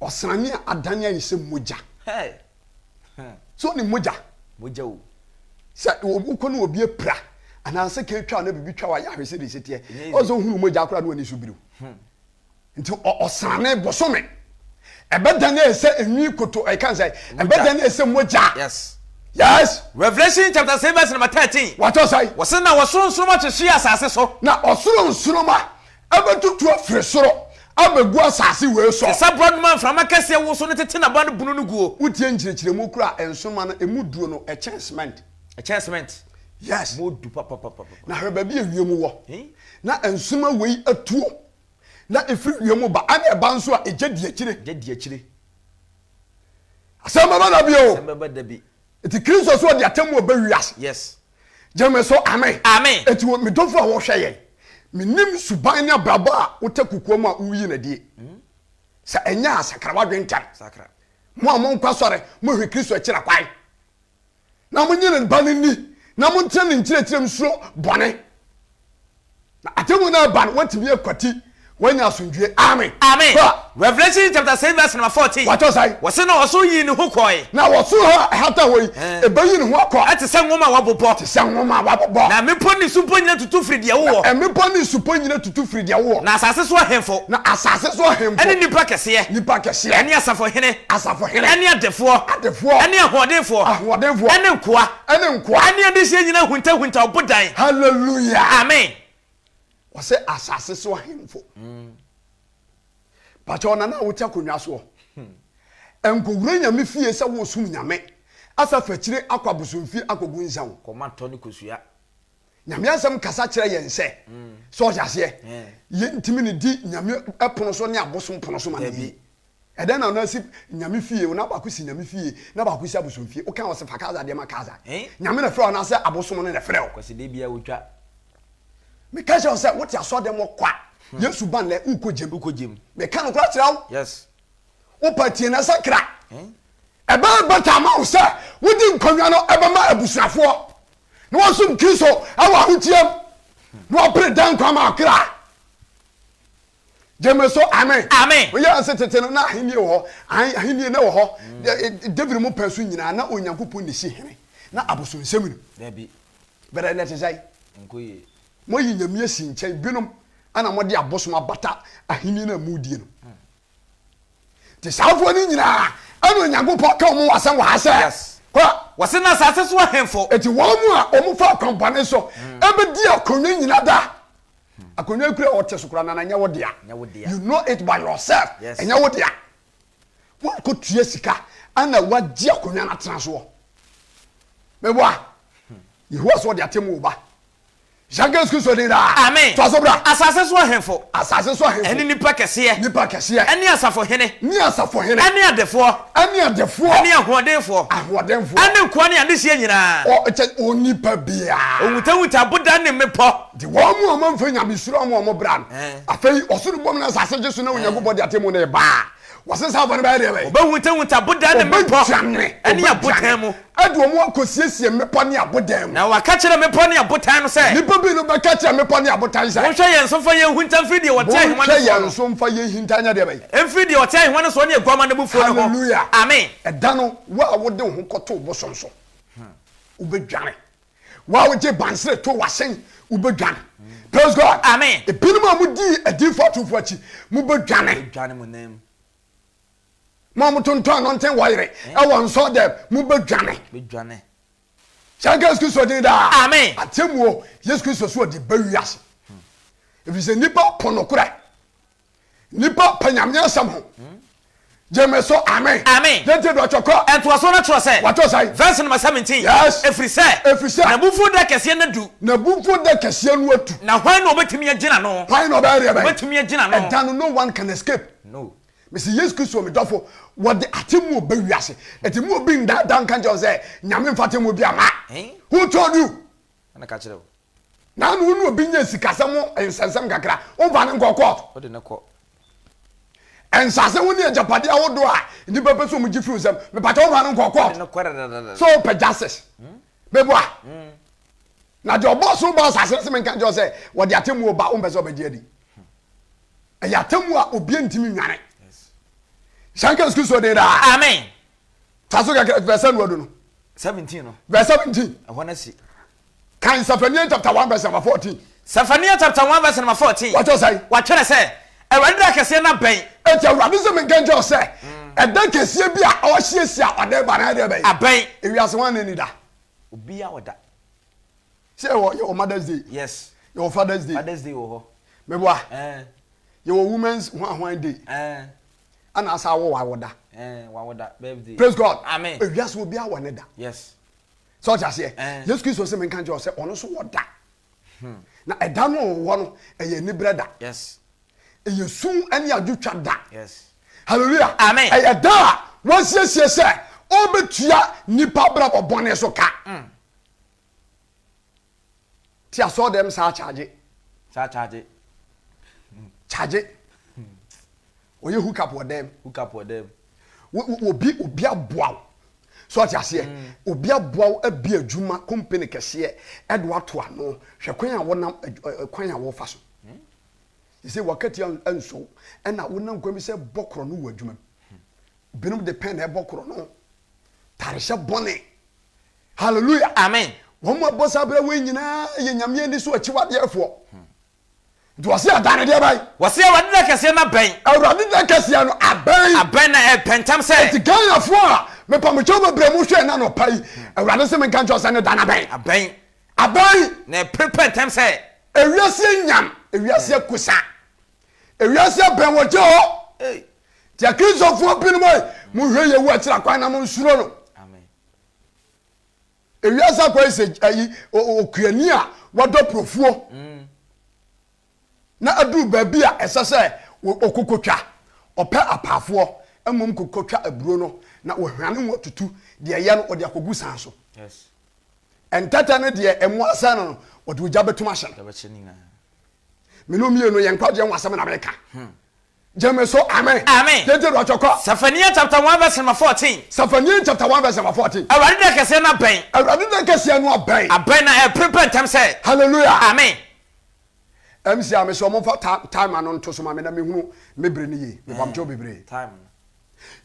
Ɔsrane a adane ayɛ sɛ mogya. So ne mogya? Mogya o. Sɛ wokɔ ne obi apira anaasɛ ka twa na biribi twa wa yɛ ahwɛ sɛ de sɛteɛ. Ɔsɛ ohunu mogya koraa na wani so biriw. Hmm. Nti ɔsrane bosome ɛbɛdane ayɛ sɛ enwi koto ɛka sɛ ɛbɛdane ayɛ sɛ mogya. Yes. Yes. Revelation chapter 6 verse number 13. Watɔ sɛ. Wɔsɛ na wɔsoro nsoroma hwehwee asase so. Na ɔsoro nsoroma Ɛbɛtutu afiri soro abɛgu asase wei so. Te sɛ borɔdɔma a mframa kɛseɛ woso no tete n'aba no bunu no guo. Wotie nkyerɛkyerɛmu koraa a, nsoromma no, ɛmu duro no, ɛkyɛn cement. Ɛkyɛn cement. Yes. Mu du papapapapa. Na hwɛ baabi a wiem wɔ. Na nsoromma wei atuo na ɛfiri wiem ba, ɛna ɛba nso a, egya di akyire. Egya di akyire. Asɛm bɛba da bi o. Asɛm bɛba da bi. Eti Kristo so ɔde atemmu ɔbɛ wiase. Yes. Gyeme so amen. Amen. Eti me dɔfo a wɔhwɛ yɛn, menim suban ne abrabɔ a wotɛ kokoa mu a woyi no adie. Sɛ ɛnyɛ a sakra w'adwene ntɛm. Sakra. Mo a monkɔ asɔre, mohwɛ Kristo akyira kwan. Na monye ne ba no nni, na montena ne nkyerɛkyerɛ mu suro bɔne. Na atemmu no reba no, woatumi akwati, woanya asomdwoe. Amen. Amen. Kɔ. Revelation chapter 6 verse number 14. Wɔatɔ sɛn? Wɔse na ɔsoro yii ne ho kɔe. Na ɔsoro hɔ a ɛhata hɔ yi, ɛbɛyi ne ho akɔ. Ɛte sɛ nwoma a wɔabobɔ. Te sɛ nwoma a wɔabobɔ. Na mmepɔ ne supɔ nyina tutu firi deɛ wowɔ. Na mmepɔ ne supɔ nyina tutu firi deɛ wowɔ. Na asase so ahemfo. Na asase so ahemfo. Ɛne nnipa kɛseɛ. Nnipa kɛseɛ. Ɛne asafohene. Asafohene. Ɛne adefoɔ. Adefoɔ. Ɛne ahoɔdenfoɔ. Ahoɔdenfoɔ. Ɛne nkoa. Ɛne nkoa. Ɛne adehyeɛ nyinaa huntahunta ɔbodan. Hallelujah. Amen. Ɔsɛ asase so ahemfo. Pakyɛ ɔnana a wote akonnwa soɔ. Nkɔwura nyame fie sɛ woresom nyame. Asa fa akyire akɔ abosomfie akɔgu nsa o. Kɔma tɔ ne kosua. Nyame asɛm kasa kyerɛ yɛn sɛ, sɛ ɔte aseɛ, yɛntumi ne di nyame pono so ne abosom pono so ma no yie. Ɛdɛn na ɔno asi Nyame fie o, na baako si Nyame fie, na baako si abosom fie. Woka ɔse fa Kaza deɛ ma Kaza. Nyame na frɛ wo anaasɛ abosom no na ɛfrɛ wo? Kwaside bia wotwa. Meka kyerɛ wo sɛ wote asɔɔdɛm hɔ kwa. Yesu ba nnɛ, wokɔ gyem. Wokɔ gyem. Meka nokorɛ kyerɛ wo. Yes. Wopa tie na sakra. Ɛbɛyɛ better ama wo sɛ wode nkonnwa no ɛbɛma abusuafoɔ na wɔasom Kristo wɔ ahoteɛm na wɔapere dan nkwa ama akra. Gyeme so amen. Amen. Oyɛ ase tete no na ahenni wɔ hɔ. Ahenni na wɔ hɔ. Mm. David mu pɛn so nyinaa na Onyankopɔn na esi hene. Na abosonsɛm ni. Dabi. Bɛrɛ na ɛte sɛn? Nko yie. Moayi Nyame asi nkyɛn binom ana mode abosom abata ahenni no a modie no. Mm. Nti saafoɔ no nyinaa ɛna Onyankopɔn ka wɔn asɛm wɔ ha sɛ. Yes. Kɔ. Wɔse na asase so ahemfo. Eti wɔn mu a wɔn fa akwampɔne so ɛbɛdi akonnwa nyina da. Akonnwa kura a wɔte so kura nana nyɛ wo dea. You know it by yourself. Yes. Ɛnyɛ wo dea. Woakɔ tua sika ɛna wagye akonnwa no atena soɔ. Meboa. Yehowa so ɔde atemmu wo ba. Jean Kristo din daa. Amen. Toa so bra. Asase so ahemfo. Asase so ahemfo. Ɛne nnipa kɛseɛ. Nnipa kɛseɛ. Ɛne asafohene. Ne asafohene. Ɛne adefoɔ. Ɛne adefoɔ. Ɛne ahoɔdenfoɔ. Ahoɔdenfoɔ. Ɛne nkoa ne adehyeɛ nyinaa. Ɔ kyɛ onipa biara. Ɔhuntahuntah abodan ne mmepɔ. Nti wɔn mu a wɔamfa nyamesuro ammɔ wɔn bra no, afei ɔsoro bom na asase gye so na Onyankopɔn de atemmu no reba a, Wɔse saa afɔ no bɛyɛ deɛ bɛn? Wɔbɛhuntahunta abodan ne mmepɔ Wɔbɛdwane, ne abotan mu. Wɔbɛdwane de wɔn akɔsiesie mmepɔ ne abodan mu. Na wɔaka kyerɛ mmepɔ ne abotan no sɛ. Nnipa binom bɛka kyerɛ mmepɔ ne abotan sɛ. Monhwɛ yɛn so mfa yɛn nhunta mfiri deɛ ɔte ahennwa no Monhwɛ soɔ no. yɛn so mfa yɛn nhinta nyɛ deɛ bɛn? Mfiri deɛ ɔte ahennwa no soɔ ne Aguamma no abufuo no ho. Hallelujah! Amen. Ɛda no, wo a wode wo ho kɔtoo bosom so, wobɛdwane. Wo a wogye bansere too w'asen, wobɛdwane. Praise God. Amen. Ebinom a modii adiyifoɔ atorofoɔ akyi, mobɛdwane. Mobɛdwane mo nan mu. Mo a motontɔn anɔnten wɔyere wɔ nsɔɔdɛm, mobɛdwane. Mobɛdwane. Hyɛ nka Yesu Kristo din daa. Amen. Atemmuo, Yesu Kristo so ɔde ba wiase. Ɛfiri sɛ nnipa po nokorɛ. Nnipa pɛ Nyame asɛm ho. Gye me so, amen. Amen. Yɛntie do atwɔ kɔ. Ntoasoɔ no kyerɛ sɛ. Watɔ sɛn? Verse number 17. Yes. Ɛfiri sɛ. Ɛfiri sɛ. N'abufuo da kɛseɛ no adu. N'abufuo da kɛseɛ no adu. Na hwan na ɔbɛtumi agyina ano? Hwan na ɔbɛyɛ deɛ bɛn? Ɔbɛtumi agyina ano. Ɛda no, no one can escape. No. Mese Yesu Kristo me dɔfo, wɔde atemmuo ba wiase. Ɛti mu obi ndaadaa nka nkyerɛ wo sɛ Nyame mfa atemmuo bi ama. Eh? Who told you? Ɛna ka kyerɛ wo. Na ano wo ne obi nya sikasɛm ho nsɛnsɛm kakra, womfa no nkɔ court. Wode no kɔ. Nsase ho ne agyapadeɛ ahodoɔ a nnipa pɛ sɛ wɔn gye firi wo nsam, mepakyɛ womfa no nkɔ court. Wode no kɔ dadadada. Sɛ wopɛ justice. Meboa. Na deɛ ɔbɔɔ soro bɔɔ asase no se menka nkyerɛ wo sɛ wɔde atemmuo ba, wompɛ sɛ wobɛgye adi. Ɛyɛ atemmuo a obiara ntumi nnwane. Hyɛ nka Yesu Kristo din daa. Amen. Fa so kakra verse no adu no. 17 no. Verse 17. Ɛhɔ no si. Kan Sefania chapter 1 verse number 14. Sefania chapter 1 verse number 14. Wɔatwerɛ sɛn? Wɔatwerɛ sɛ, Awurade da kɛseɛ no abɛn. Enti Awurade sɛ menka nkyerɛ wo sɛ, ɛda kɛseɛ bi a ɔresiesie a ɔde reba no ɛdeɛ bɛn? Abɛn. Ewiase hwan na ɛnni da? Obiara wɔ da. Sɛ yɛwɔ yɛwɔ Mother's Day. Yes. Yɛwɔ Father's Day. Father's Day wɔ hɔ. Meboa. Ɛɛ. Yɛwɔ Women's hwan hwan day. Ɛɛ. Ɛna asa awo wawoda. Ɛɛ wawoda birthday. Praise God. Amen. Ewiase obiara wɔ ne da. Yes. Sɛ ɔte aseɛ. Ɛɛ. Yesu Kristo sɛ menka nkyerɛ wo sɛ ɔno nso wɔ da. Na ɛda no a ɔwɔ no ɛyɛ anibrɛ da. Yes. Ɛyɛ su ne adwotwa da. Yes. Hallelujah. Amen. Ɛyɛ da a wɔasiesie sɛ ɔbɛtua nnipa abrabɔ bɔne so ka. Ti asɔɔ dɛm saa kyagye. Saa kyagye. Kyagye. Ɔyɛ hook up wɔ dɛm. Hook up wɔ dɛm. Obi obi aboa wo. So ɔte aseɛ. Obi aboa wo abi adwuma company kɛseɛ ɛde wato ano. Hwɛ kwan a wɔnam kwan a wɔfa so. Sɛ wakatua nso ɛna wonam kwan bi sɛ bɔ korɔ no wɔ adwuma mu. Binom de pɛn na ɛbɔ korɔ no. Tarehyɛ bɔne. Hallelujah. Amen. Wɔn a bɔ saa bra wei nyinaa yɛ Nyame ani so akyiwadeɛfoɔ. Nti wɔse ɛda no deɛ bɛn? Wɔse Awurade da kɛseɛ no abɛn. Awurade da kɛseɛ no abɛn. Abɛn na ɛrepɛ ntɛm sɛ. Nti Ghanafoɔ a mepamokyɛw bebree mo hwɛ ɛna anɔpa yi, Awurade se menka nkyerɛ wo sɛ ne da no abɛn. Abɛn. Abɛn. Na ɛpere pɛ ntɛm sɛ. Ewiase anyam, ewiase akusa, ewiase abɛn wɔ gye hɔ. Nti Akristofoɔ binom ei, monhwɛ Yehowa akyiri akwan na monsuro no. Amen. Ewiase akɔyɛ sɛ ayi okuani a wadɔ profuo na aduru baabi a ɛsɛ sɛ ɔkokotwa. Ɔpɛ apaafoɔ mmom kokotwa aburo no na wahwane ho atutu deɛ ɛyɛ no ɔde akɔgu san so. Ntɛtɛ no deɛ mmoa asɛe no no ɔde ogya bɛtum ahye no. Mene mmienu yɛn nkwagyeɛ ho asɛm na meka. Gyeme so amen. Amen. Yɛntie do atwɔ kɔ. Sefaniah chapter 1 verse number 14. Sefaniah chapter 1 verse number 14. Awurade da kɛseɛ no abɛn. Awurade da kɛseɛ no abɛn. Abɛn na ɛrepere pɛ ntɛm sɛ. Hallelujah. Amen. MC a mesɛ ɔmo nfa time ano nto so ma me na mehunu me bere no yie. Mepamkyɛw bebree. Time no.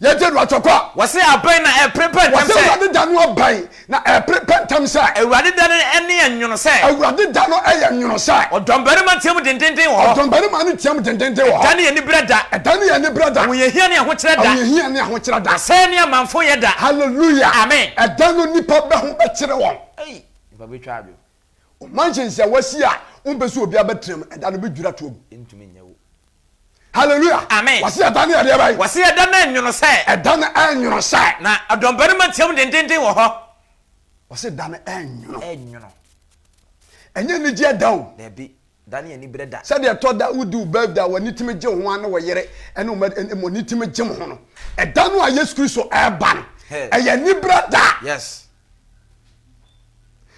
Yɛgye do atwɔ kɔ. Wɔse abɛn na ɛrepere pɛ ntɛm Wɔse sɛ. Awurade da no abɛn na ɛrepere pɛ ntɛm sɛ. Awurade da no ɛne ɛnwono sɛ. Awurade da no ɛyɛ nwono sɛ. Ɔdɔmbarima team dendenden wɔ hɔ. Ɔdɔmbarima no team dendenden wɔ hɔ. Ɛda no yɛ aniberɛ da. Ɛda no yɛ aniberɛ da. Ahohiahia ne ahokyerɛ da. Ahohiahia ne ahokyerɛ da. Ɔsɛe ne amanfoyɛ da. Hallelujah. Amen. Ɛda no nnipa bɛ ho bɛkyere wɔn. Ei, nnipa bɛtwa adwo. Wo mansions a woasi a wompɛ sɛ obiara bɛtena mu, ɛda no bɛdwiri ato agu. Ɛntumi nyɛ wo. Hallelujah. Amen. Wɔse ɛda no yɛ deɛ bɛn? Wɔse ɛda no ɛnwono sɛ. Ɛda no ɛnwono sɛ. Na ɔdɔmbarima team dendenden wɔ hɔ. Wɔse da no ɛnwono. Ɛnwono. Ɛnyɛ anigyeɛ da o. Dabi, da no yɛ aniberɛ da. Sɛdeɛ ɛtɔ da wodi wo birthday a w'ani tumi gye wo ho ara ne wo yere ne wo mma mo ani tumi gye mo ho no, ɛda no a Yesu Kristo ɛreba no, ɛyɛ aniberɛ da. Yes.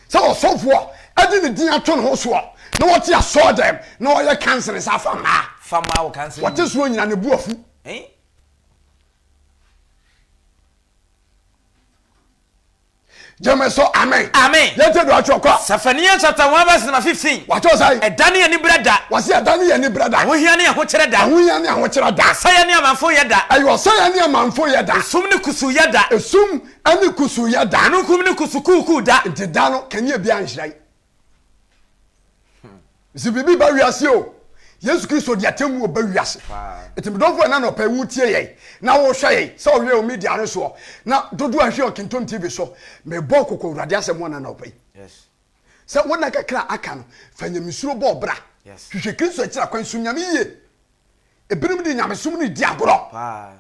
Sɛ ɔsɔfoɔ de ne din ato ne ho soɔ na ɔte asɔɔdɛm na ɔyɛ counseling saa fa mmaa. Fa mmaa wɔ counseling. Wɔte soɔ nyina ne bo afu. Eh? Gyeme so amen. Amen. Yɛntie deɛ watwerɛ kɔ. Sefaniah chapter 1 verse number 15. Watwerɛ sɛn? Ɛda ne aniberɛ da. Wɔse ɛda ne yɛ aniberɛ da. Ahohia ne ahokyerɛ da. Ahohia ne ahokyerɛ da. Ɔsɛeɛ ne amanfoyɛ da. Ɛyɛ ɔsɛeɛ ne amanfoyɛ da. Esum ne kusuuyɛ da. Esum ne kusuuyɛ da. Mununkum ne kusukuukuu da. Nti da no kanea biara nhyerɛn. Sɛ biribi ba wiase o, Yesu Kristo de atemmuo ba wiase. Nti medɔfo ɛna nɔpɛ wotie yɛn na wohwɛ yɛn sɛ ɔhwɛ wɔ media no soɔ na dodoɔ a hwɛ wɔ Kingtom TV so, mebɔ kɔkɔ Awurade asɛm ho ɛna nɔpɛ yi. Sɛ wo nna kakra a aka no, fa nyamesuro bɔ ɔbra. Hwehwɛ Kristo akyiri akwan, som Nyame yie. Ebinom de nyamesom no redi agorɔ.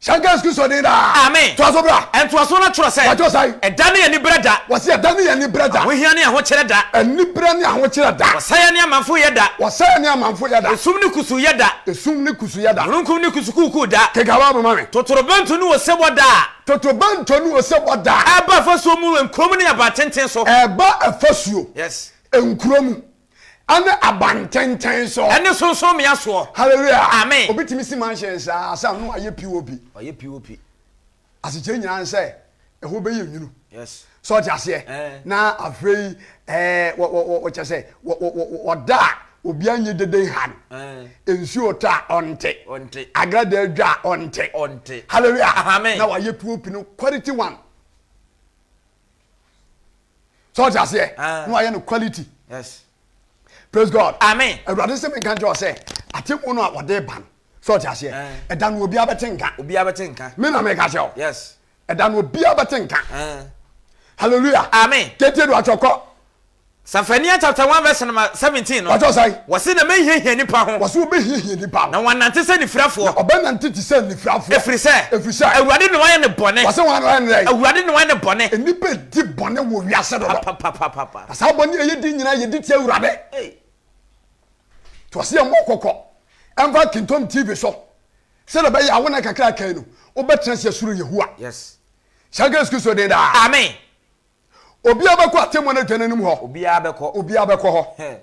Hyɛ nka Yesu Kristo din daa. Amen. Toa so bra. Ntoasoɔ no twerɛ sɛ. Wɔatwerɛ sɛn? Ɛda ne aniberɛ da. Wɔse ɛda ne aniberɛ da. Ahohia ne ahokyerɛ da. Aniberɛ ne ahokyerɛ da. Ɔsɛeɛ ne amanfoyɛ da. Ɔsɛeɛ ne amanfoyɛ da. Esum ne kusuuyɛ da. Esum ne kusuuyɛ da. Mununkum ne kusukuukuu da. Kenkan Bible ma me. Totorobɛnto ne osebɔ da a. Totorobɛnto ne osebɔ da a. Ɛreba afasuo mu nkuro mu ne abantenten so. Ɛreba afasuo. Yes. Nkuro mu. Ɛne abantenten so. Ɛne sorɔnsorɔmmea soɔ. Hallelujah. Amen. Obi tumi si mansion saa sɛ ano ayɛ POP. Wayɛ POP. Asekyerɛ nyinaa ne sɛ ɛhɔ bɛyɛ nwunu. Yes. Sɛ ɔte aseɛ. Eh. Na afei ɛɛ wɔ wɔ wɔ kyɛ sɛ wɔ wɔ wɔ ɔda a obiara nyɛ dede nha no. Eh. Nsuo tɔ a ɔnte. Ɔnte. Agradaa dwa a ɔnte. Ɔnte. Hallelujah. Amen. Na wayɛ POP no quality one. Sɛ ɔte aseɛ Ah. na wayɛ no quality. Yes. Praise God. Amen. Awurade sɛ menka nkyerɛ wo sɛ atemmuo no a wɔde ba no sɛ ɔte aseɛ Eh. ɛda no obiara bɛte nka. Obiara bɛte nka. Me na meka kyerɛ wo. Yes. Ɛda no obiara bɛte nka. Eh. Hallelujah. Amen. Tietie do atwɔ kɔ. Sefaniah chapter 1 verse number 17 no. Watwerɛ sɛn? Wɔse na mɛhiahia nnipa ho. Wɔse wɔbɛhiahia nnipa ho. Na wɔanante sɛ anifirafoɔ. Na ɔbɛnante te sɛ anifirafoɔ. Ɛfiri sɛ. Ɛfiri sɛ. Awurade na wayɛ ne bɔne. Wɔse wɔn na wayɛ ne dɛn? Awurade na wayɛ ne bɔne. Nnipa di bɔne wɔ wiase dodo. Papapapapa. Na saa bɔne a yɛdi nyinaa yɛdi tia Awurade. Ei. Nti wɔse yɛmmɔ kɔkɔ ɛmfa Kingdom TV so sɛdeɛ ɛbɛyɛ a wo nna kakra a aka yi no wobɛtena ase asuro Yehowa. Yes. Hyɛ nka Yesu Kristo din daa. Amen. Obiara bɛkɔ atemmuo no adwa no anim hɔ. Obiara bɛkɔ. Obiara bɛkɔ hɔ.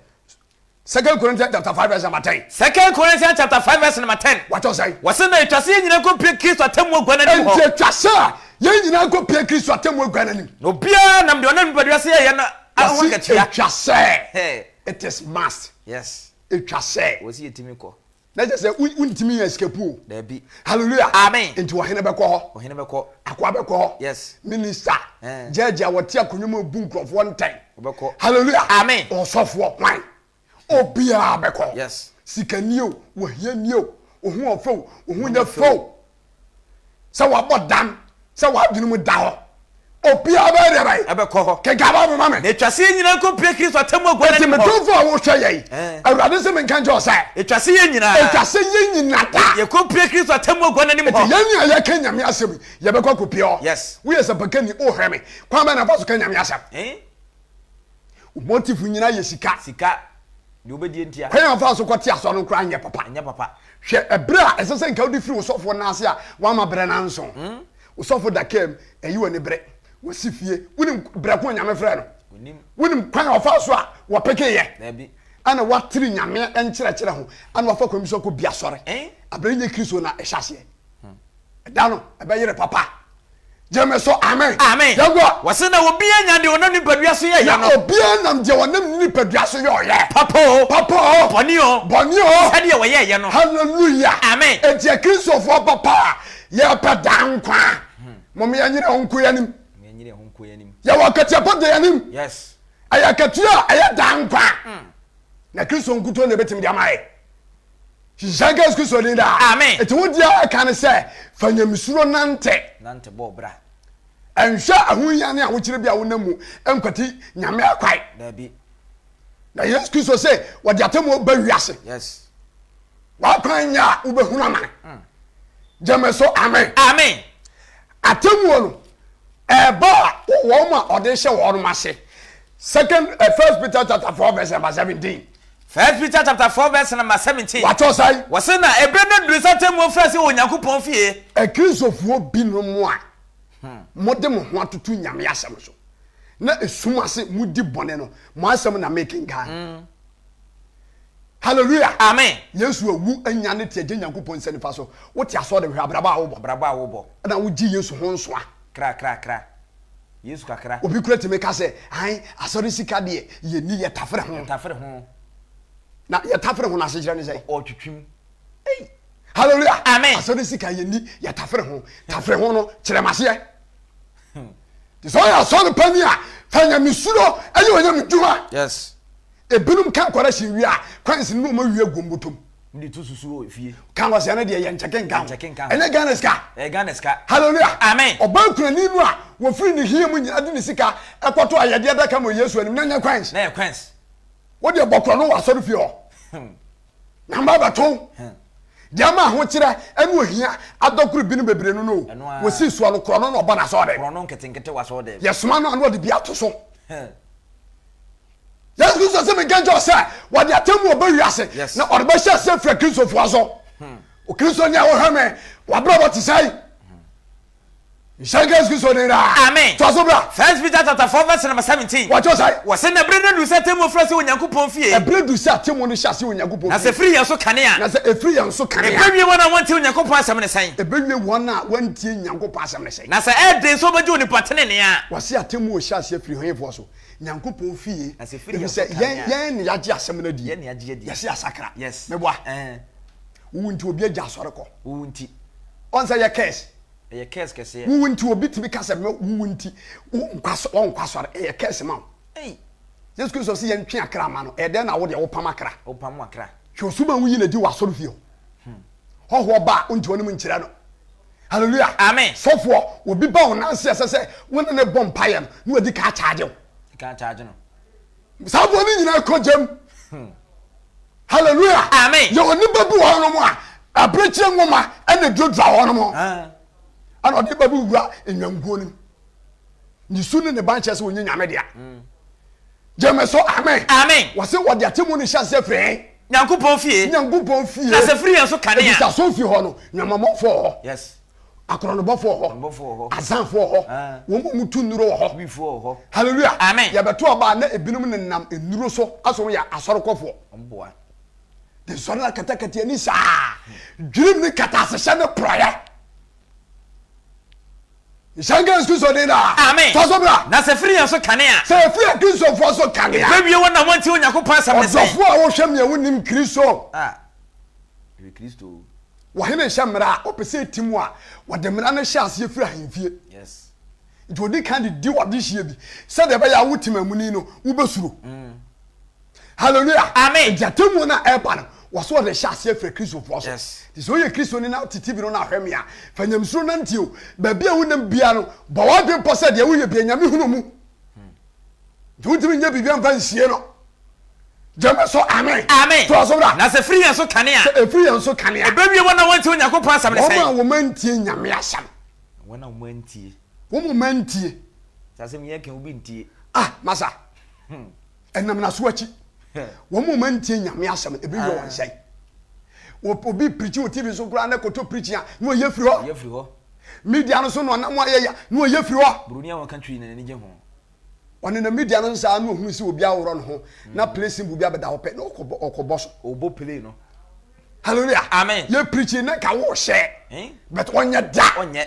Second Corinthians chapter 5 verse number 10. Second Corinthians chapter 5 verse number 10. Watɔ sɛn? Wɔse na etwa sɛ yɛn nyinaa nkɔpue Kristo atemmuo agua no anim hɔ. Enti etwa sɛ yɛn nyinaa nkɔpue Kristo atemmuo agua no anim. Na obiara nam deɛ ɔnam nipadua so yɛeɛ no ho Wɔse akatua. etwa sɛ. It is must. Yes. Etwa sɛ. Wɔse yɛtumi kɔ. Na kyerɛ sɛ wontumi yɛ escape o. Dabi. Hallelujah. Amen. Nti ɔhene bɛkɔ hɔ. Ɔhene bɛkɔ. Akoa bɛkɔ hɔ. Yes. Minister. Eh. Judge a wɔte akonnwa mu bu nkurɔfoɔ ntɛn. Ɔbɛkɔ. Hallelujah. Amen. Ɔsɔfoɔ hwan? Obiara bɛkɔ. Yes. Sikani o, ohiani o, oho ɔfɛ o, oho nyɛ fɛ o. Sɛ wabɔ dam, sɛ w'adwene mu da hɔ, obiara bɛyɛ deɛ bɛyɛ. Ɛbɛkɔ hɔ. Kenkan Bible ma me. Na etwa sɛ yɛn nyinaa nkɔpue Kristo atemmu agua no Enti anim me hɔ. domfo a wohwɛ yɛn yi, Ɛɛ. Awurade se menka nkyerɛ wo sɛ. Etwa sɛ yɛn nyinaa. Etwa sɛ yɛn nyinaa da. Yɛkɔpue Kristo atemmu agua no anim Enti hɔ. yɛn a yɛka Nyame asɛm yi, yɛbɛkɔ akɔpue hɔ. Yes. Woyɛ sɛmpakani, wohwɛ me. Kwan bɛn na fa so ka Nyame asɛm? Ɛɛ. Wo motive nyinaa yɛ sika. Sika. Deɛ wobɛdie ntia. Kwan a wɔfaa so kɔte asɔre no koraa nyɛ papa. Ɛnyɛ papa. Hwɛ ɛberɛ a ɛsɛ sɛ nka wode firi wo sɔfoɔ nan ase a woamma berɛ no anso. Wo sɔfo da kaa mu, ɛyi w'ani bere. Wasi fie. Wonim berɛ ko a Nyame frɛɛ no? Ɔnim. Wonim kwan a ɔfaa so a wɔpekeeɛ? Daabi. Ɛna woatere Nyame nkyerɛkyerɛ ho, ɛna wafa kwan bi so akɔ bi asɔre. Ɛn? Aberɛ nyɛ Kristo na ɛhyɛ aseɛ. Ɛda no, ɛbɛyere papa. Gyeme so amen. Amen. Yɛnkɔ. Wɔse na obiara nya deɛ ɔnam nipadua so yɛeɛ Na no. obiara nam deɛ ɔnam ne nipadua so yɔeɛ. Papa o. Papa o. Bɔne o. Bɔne o. Sɛdeɛ wɔyɛeɛ no. Hallelujah. Amen. Enti Akristofoɔ papa a yɛpɛ daa nkwa a, mom yɛnyere ho nko yɛn anim. Yɛnyere ho nko yɛn anim. Yɛwɔ akatua pa da yɛn anim. Yes. Ɛyɛ akatua a ɛyɛ daa nkwa. Na Kristo nkutoo na ɛbɛtumi de ama yɛn. Hyehyɛ nka Yesu Kristo din daa. Amen. Enti wo deɛ ɛka ne sɛ fa nyamesuro nante. Nante bɔ bra. Ɛnhwɛ ahohia ne ahokyere bi a wonam mu nkwati Nyame akwan. Dabi. Na Yesu Kristo se wɔde atemmuo ba wiase. Yes. W'akwan nyɛ a wobɛhunu amane. Gyeme so amen. Amen. Atemmuo no ɛba a wɔn a ɔde hyɛ wɔn ase. Second, First Peter chapter 4 verse number 17. First Peter chapter 4 verse number 17. Watɔ sɛn? Wɔse na ebere no aduru sɛ atemmuo firi ase wɔ Onyankopɔn fie. Akristofoɔ binom a mode mo ho atoto Nyame asɛm so na esum ase modi bɔne no, mo asɛm na mekenkan. Hallelujah. Amen. Yesu awu anya ne te agya Nyankopɔn nsa nifa so. Wote asɔre hwɛ abrabɔ a wobɔ. Abrabɔ a wobɔ. Ɛna wogye Yesu ho nsoa. Kra kra kra. Yesu kakra. Obi kura tumi ka sɛ, ae, asɔre sika deɛ, yɛnni, yɛtafere ho. Yɛtafere ho. Na yɛtafere ho no asekyerɛ ne sɛn? Ɔtwitwim. Ei! Hallelujah! Amen. Asɔre sika yɛnni, yɛtafere ho. Tafere ho no, kyerɛ m'aseɛ. Te sɛ ɔyɛ asɔre panin a, fa nyamesuro ɛyɛ onyame dwuma. Yes. Ebinom ka nkɔrɛhye wie a, coins no na wɔn awie agu wɔn bɔtɔ mu. Wode to susu wɔ fie. Ka nkɔsɛɛ no deɛ yɛ nkyɛke nka ho. Nkyɛke nka ho. Ɛnyɛ Ghana sika. Ɛyɛ Ghana sika. Hallelujah. Amen. Ɔbaa kunani no a wɔfiri ne hia mu nyinaa de ne sika kɔto ayɛdeɛ adaka mu wɔ Yesu anim na ɛnyɛ coins. Na ɛyɛ coins. Wo deɛ bɔ korɔno wɔ asɔre fie hɔ. Na mma bɛto. Deɛ ama ahokyerɛ ne ohia adɔ koro binom bebree no no o. Wɔsii soɔ no korɔno na ɔbɔ n'asɔɔdɛm. Korɔno nketenkete wɔ asɔɔdɛm. Yɛsoma no a na ɔde bi ato so. Yesu Kristo se menka nkyerɛ wo sɛ wɔde atemmu ɔba wiase na ɔde bɛhyɛ aseɛ firi Akristofoɔ so. Hmm. Okristoni a wohwɛ me, w'abrabɔ te sɛn? Nhyɛ nka Yesu Kristo din daa. Amen. Toa so bra. First Peter chapter 4 verse number 17. Wɔkyerɛ sɛ. Wɔse na bere no du sɛ atemmuo firi ase wɔ Onyankopɔn fie. Ɛberɛ du sɛ atemmuo no hyɛ ase wɔ Onyankopɔn fie. Na sɛ ɛfiri yɛn so kane a. Na sɛ ɛfiri yɛn so kane a. Ɛbɛwie wɔn a wɔntie Onyankopɔn asɛm no sɛn? Ɛbɛwie wɔn a wɔntie Nyankopɔn asɛm no sɛn? Na sɛ ɛyɛ den sɛ wɔbɛgye onipa tenenee a. Wɔse atemmuo hyɛ aseɛ firi hefoɔ so? Nyankopɔn fie, efisɛ yɛn yɛn na yɛagye asɛm no adi, yɛse yɛasakra. Meboa? Wowu nti obi agya asɔre kɔ. Wowu nti. Ɔn sɛ yɛ curse. Ɛyɛ curse kɛseɛ. Wowu nti obi tumi ka sɛ wowu nti wonkɔ asɔre, ɛyɛ curse ma wo. Yesu Kristo se yɛntwe akra ma no, ɛyɛ dɛn na wo deɛ wopam akra? Wopam akra. Hwɛ osuban woyi no adi wɔ asɔre fie hɔ. Hɔhoɔ ba a, wonte w'anim nkyerɛ no. Hallelujah. Amen. Sɔfoɔ, obi ba wo nan ase a ɛsɛ sɛ wo ne no bɔ mpaeɛ no, na wadi ka akyagye wo. Ka akyagye no. Saa aboɔ no nyinaa kɔ gyam. Hallelujah. Amen. Yɛ onipa bi wɔ hɔnom a abirekyie nwoma ɛna duradura hɔnom. Ɛna ɔde ba bi wura nnwankuo no mu. Ne su ne ne ban kyerɛ sɛ ɔnyɛ nyame dea. Gyeme so amen. Amen. Wɔse wɔde atemmu no hyɛ aseɛ firi he? Nyankopɔn fie. Nyankopɔn fie. Na sɛ firi yɛn so kane a. Efisɛ asɔrefie hɔ no, nnwamamɔfoɔ wɔ hɔ. Yes. Akorɔnobɔfoɔ wɔ hɔ. Akorɔnobɔfoɔ wɔ hɔ. Azanfoɔ wɔ hɔ. Ah. Wɔn a wɔtu nnuro wɔ hɔ. Wifoɔ wɔ hɔ. Hallelujah. Amen. Yɛbɛto aba a na ebinom nenam nnuro so asɛ wɔn yɛ asɔrekɔfoɔ. Wɔn boa. De nsɔre no akatakata ani saa. Dwirim ne katasehyɛ ne porɔeɛ. Nhyira nka Yesu Kristo din daa. Amen. Toa so bra. Na sɛ ɛfiri yɛn so kane a. Sɛ ɛfiri Akristofoɔ so kane a. Ɛbɛwie wɔn a wɔntie Onyankopɔn asɛm no sɛn? Ɔdɔfoɔ a wohwɛ me a wonnim Kristo. Ah, ɛyɛ Kristo o. Ɔhene hyɛ mmara a, ɔpɛ sɛ ɛtim a, wɔde mmara no hyɛ aseɛ firi ahemfie. Yes. Nti ɔdi kan de di w'adehyeɛ bi sɛdeɛ ɛbɛyɛ a wo temamuni no wobɛsuro. Mm. Hallelujah. Amen. Nti atemmuo no a ɛreba no, wɔso wɔde hyɛ aseɛ firi Kristofoɔ so. Yes. Nti sɛ woyɛ Kristoni na wote TV no na ahwɛ me a, fa nyamesuro nante o. Baabi a wonam biara no, bɔ w'adwene pɔ sɛ deɛ woyɛ bia Nyame hunu mu. Nti wontumi nyɛ biribi amfa nsie no. Gyeme so amen. Amen. Toa so bra. Na sɛ ɛfiri yɛn so kane a. Sɛ ɛfiri yɛn so kane a. Ɛbɛwie wɔn a wɔntie Onyankopɔn asɛm no sɛn? Wɔn a wɔantie Nyame asɛm. Wɔn a wɔantie. Wɔn a wɔantie. Sɛ asɛm yi yɛka obi ntie. Ah, masa. Ɛnam n'aso akyi. Wɔn a wɔantie Nyame asɛm no, ebi yɛ wɔn sɛn. Obi pirikyi wɔ TV so koraa na kɔtɔ pirikyi a, na ɔyɛ firi hɔ. Ɔyɛ firi hɔ. Media no so na ɔnam ayɛ ya, na ɔyɛ firi hɔ. Buroni a wɔka twi na n'ani gye ho. Ɔnenam media no so saa na ohunu sɛ obi aworɔ ne ho na play symbol bi abɛda hɔ pɛ na ɔkɔbɔ ɔkɔbɔ so. Ɔbɔ play no. Hallelujah. Amen. Yɛ pirikyi na nka wohyɛ. Eh? But ɔnyɛ da. Ɔnyɛ.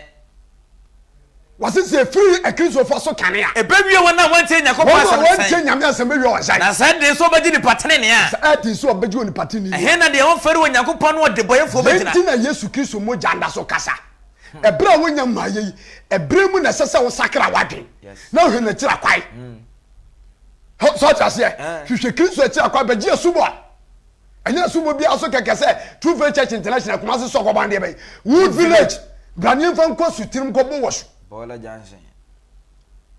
Wɔse sɛ ɛfiri Akristofoɔ so kane a. Ɛbɛwie wɔn a wɔntie Nyankopɔn Wɔn a asɛm no wɔntie sɛn? Nyame asɛm bɛwie wɔn sɛn? Na sɛ ɛden sɛ wɔbɛgye nipa tenenee a. Sɛ ɛden sɛ wɔbɛgye onipa tenenee. Ɛhe na deɛ ɔmfɛre Onyankopɔn ne ɔdebɔyɛfoɔ Yei bɛgyina? nti na Yesu Kristo mogya nda so kasa. Ɛberɛ a wonya mmaeɛ yi, ɛberɛ mu na ɛsɛ sɛ wosakra w'adwene na wohwɛ n'akyiri akwan. Sɛ ɔte aseɛ? Hwehwɛ Kristo akyiri akwan, bɛgye asubɔ. Ɛnyɛ asubɔ biara so kɛkɛ sɛ True Faith Church International Kumasi Sɔkɔban deɛ bɛn Wood Village bra ne yɛmfa nkɔ asutirim nkɔbɔ wɔ so. Boiler Junction.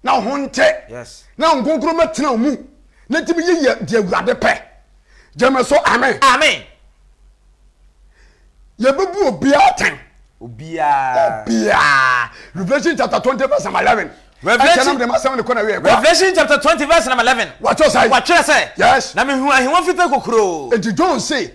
Na wo ho nte. Yes. Na wo nkonkron bɛtena wo mu. Na tumi yɛ deɛ Awurade pɛ. Gyeme so amen. Amen. Yɛbɛbu obiara atɛn. Obiara. Obiara. Revelation chapter 20 verse number 11. Revelation, Revelation chapter 20 verse number 11. Wɔatwerɛ sɛ. Wɔatwerɛ sɛ. Yes. Na mehu ahengua fitaa kokuroo. Enti John se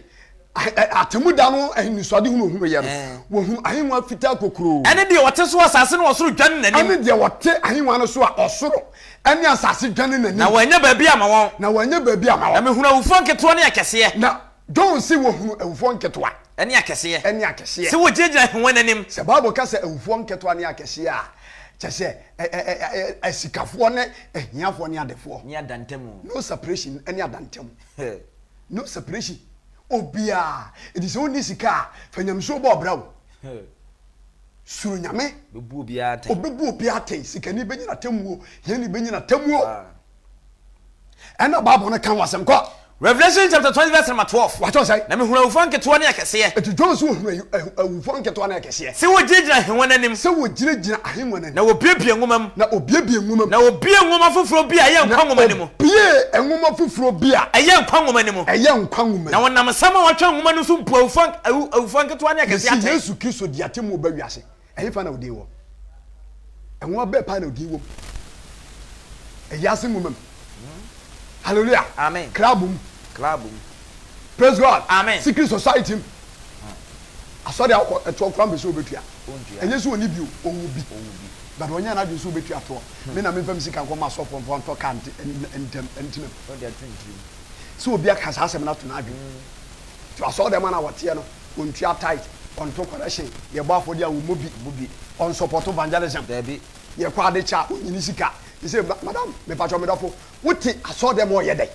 atemmu da no anisoadehunu ohunu yɛ no, wɔhunu ahengua fitaa kokuroo. Ɛne deɛ ɔte so asase ne ɔsoro dwane n'anim. Ɛne deɛ ɔte ahengua no so a ɔsoro ne asase dwane n'anim. Na wɔannya baabi amma wɔn. Na wɔannya baabi amma wɔn. Na mehunu awufoɔ nketewa ne akɛseɛ. Na John se wɔhunu awufoɔ nketewa. Ne akɛseɛ. Ne akɛseɛ. Sɛ wɔgyinagyina ahengua no anim. Sɛ Bible ka sɛ awufoɔ nketewa ne akɛseɛ a, Kyɛ sɛ ɛ ɛ ɛ ɛ asikafoɔ ne ahiafoɔ ne adefoɔ. Ne adantamu. No separation ne adantamu. No separation. Obiara. Enti sɛ wonni sika a, fa nyamesuo bɔ ɔbra o. Suro Nyame. Ɔbɛbu obiara atɛn. Ɔbɛbu obiara atɛn. Sikani bɛnya n'atemmuo, hiani bɛnya n'atemmuo. Ɛna Bible no ka ho asɛm. Kɔ. Revelation chapter 20 verse number 12. Wɔatwerɛ sɛn? Na mehunu awufoɔ nketewa ne akɛseɛ. Enti John nso ohunu awufoɔ nketewa ne akɛseɛ. Sɛ wɔgyinagyina ahengua no anim. Sɛ wɔgyinagyina ahengua no anim. Na wɔbuebue nwoma mu. Na wɔbuebue nwoma mu. Na wɔbuee nwoma foforɔ bi a ɛyɛ nkwa nwoma no mu. Na wɔbuee nwoma foforɔ bi a. Ɛyɛ nkwa nwoma no mu. Ɛyɛ nkwa nwoma mu. Na wɔnam nsɛm a wɔatwerɛ nwoma no so bu awufoɔ awufoɔ nketewa ne akɛseɛ atɛn. Mese Yesu Kristo de atemmuo ba wiase. Ɛhefa na odin wɔ? Nwoma bɛɛ paa na odin wɔ mu? Ewiase nwoma mu. Hallelujah. Amen. Club mu. Club mu. Praise God. Amen. Secret society mu. Asɔre a wokɔ ɛtoɔ koraa mpɛ sɛ obetua. Ɛnyɛ sɛ ɔni bi o, ɔwɔ bi. But ɔnyɛ n'adwene sɛ obetua toɔ. Me na memfa me sika nkɔma asɔfoɔ mfa ntɔ kaa ntɛm ntena mu. Sɛ obi aka saa asɛm no ato n'adwene. Nti asɔre dɛm a na wɔteɛ no. Ɔntua tithe, ɔnto correction, yɛbɔ afɔdeɛ a ɔmmɔ bi, ɔnsupɔto evangelism, yɛkɔ ade kyɛ a ɔnyi ne sika. Te sɛ madam, mepakyɛw me dɔfo, wote asɔɔdɛm a ɔyɛ dɛn?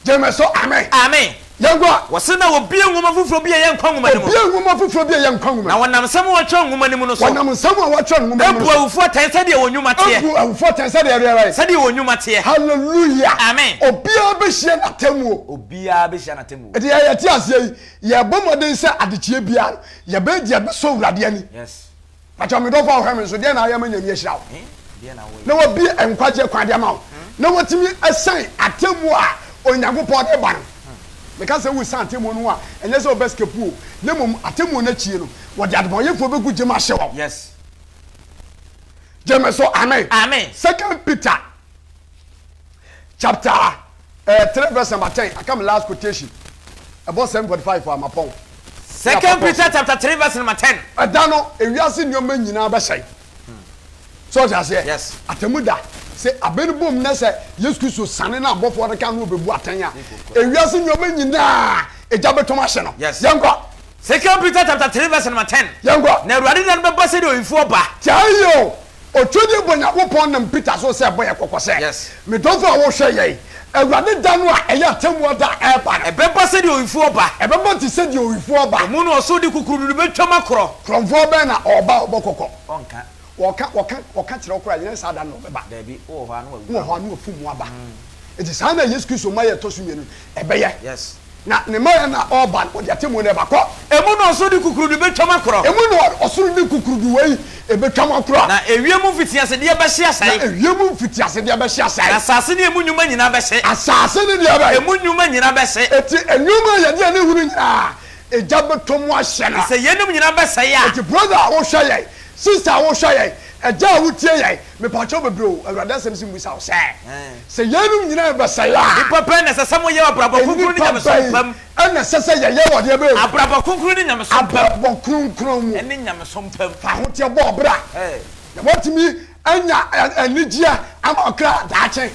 Gyeme so amen. Amen. Yɛnkɔ. Wɔse na wɔbue nwoma foforɔ bi a ɛyɛ nkwa nwoma no mu. Wɔbue nwoma foforɔ bi a ɛyɛ nkwa nwoma mu. Na wɔnam nsɛm a wɔatwerɛ nwoma no mu no so. Wɔnam nsɛm a wɔatwerɛ no nwoma no mu no so. Abu awufoɔ atɛn sɛdeɛ wɔn nnwuma teɛ. Abu awufoɔ atɛn sɛdeɛ ɛdeɛ bɛn? Sɛdeɛ wɔn nnwuma teɛ. Hallelujah. Amen. Obiara bɛhyia n'atemmuo. Obiara bɛhyia n'atemmuo. Enti yɛn a yɛte aseɛ yi, yɛrebɔ mmɔden sɛ adekyeɛ biara no, yɛbɛyɛ deɛ ɛbɛsɔ Awurade ani. Pakyɛ me dɔfo a wohwɛ me nso, deɛn na ayɛ ama Nyame ahyira wo na wabue nkwagyeɛ kwan de ama wo na watumi asiane atemmuo a Onyankopɔn de ba no? Meka sɛ woresiane atemmuo no ho a, ɛnyɛ sɛ wobɛ skip o, na mmom atemmuo no akyie no, wɔde adebɔnyɛfoɔ bɛgu gyem ahye wɔn. Gyeme so, amen. Second Peter chapter eh, 3 verse number 10 aka me last quotation ɛbɔ 7:45 a mapɔn. Second Peter chapter 3 verse number 10. Ɛda no ewiase nneɛma nyinaa bɛsɛe. So ɔte aseɛ? Yes. Atemu da sɛ abɛ no bom na sɛ Yesu Kristo sane na abɔfoɔ no ka no ɔbɛbu atɛn a ewiase nneɛma nyinaa egya bɛtɔm ahye no. Yes. Yɛnkɔ. Second Peter chapter 3 verse number 10. Yɛnkɔ. Na Awurade da no bɛba sɛdeɛ owifoɔ ba. Tiae yie o. Otwadi bɔ Nyankopɔn nam Peter so sɛ bɔ yɛn kɔkɔ sɛ, Me dɔfo a wohwɛ yɛn, Awurade da no a ɛyɛ atemmuo da a ɛreba no. Ɛbɛba sɛdeɛ owifoɔ ba. Ɛbɛba te sɛ deɛ owifoɔ ba. Emu na ɔsoro de kukurududu bɛtwam akorɔ. Korɔmfoɔ bɛn na ɔreba a ɔbɔ kɔkɔ? Ɔnka. Wɔka, wɔka, wɔka kyerɛ wo koraa, ɛnyɛ saa da no na ɔbɛba. Dabi, wowɔ hɔ a na wawu. Wowɔ hɔ a na wafum wo aba. Enti saa na Yesu Kristo mmaeɛ a ɛtɔ so mmienu no, ɛbɛyɛ. Yes. Na ne mmaeɛ no a ɔreba no, ɔde atemmuo no reba. Kɔ! Emu na ɔsoro de kukurudu bɛtwam akorɔ. Emu na ɔsoro de kukurudu wei ɛbɛtwam akorɔ. Na ewiem mfitiasedeɛ bɛhye asɛe. Na ewiem mfitiasedeɛ bɛhye asɛe. Na asase ne emu nnwuma nyinaa bɛhye. Asase ne deɛ bɛn? Emu nnwuma nyinaa bɛhye. Enti nneɛma a yɛde yɛn ani hunu nyinaa, egya bɛtɔ mu ahye no. Sɛ yeinom nyinaa bɛsɛe a. Enti brother a wohwɛ yɛn, sister a wohwɛ yɛn, agya a wotie yɛn, Mepakyɛw bebree o, Awurade asɛm se mibisa wo sɛ, sɛ yeinom nyinaa rebɛsɛe a. Nnipa bɛn na ɛsɛ sɛ moyɛ wɔ abrabɔ kronkron ne Nnipa nyamesom pa mu? bɛn na ɛsɛ sɛ yɛyɛ wɔ deɛ bɛn mu? Abrabɔ kronkron ne nyamesom pa mu. Abrabɔ kronkron mu. Ne nyamesom pa mu. Fa ahoteɛ bɔ ɔbra, na woatumi anya anigyeɛ ama ɔkra daakye.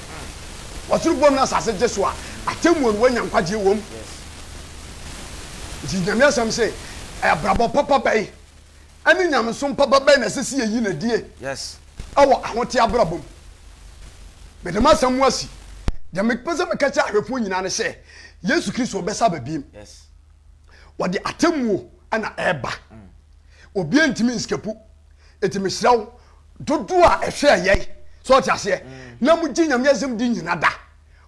Ɔsoro bom na asase gye so a, atemmuo no woanya nkwagyeɛ wom. Nti Nyame asɛm se, abrabɔ papa bɛn ne nyamesom papa bɛn na ɛsɛ sɛ yɛyi no adie wɔ ahoteɛ abrabɔ mu? Mede m'asɛm mu asi. Deɛ mepɛ sɛ meka kyerɛ ahwɛfoɔ nyinaa ne sɛ, Yesu Kristo ɔbɛsa aba biem. Wɔde atemmuo na ɛreba. Obiara ntumi nskepu. Enti mesrɛ wo, dodoɔ a ɛhwɛɛ yɛn, sɛ ɔte aseɛ, na mogye Nyame asɛm di nyina da.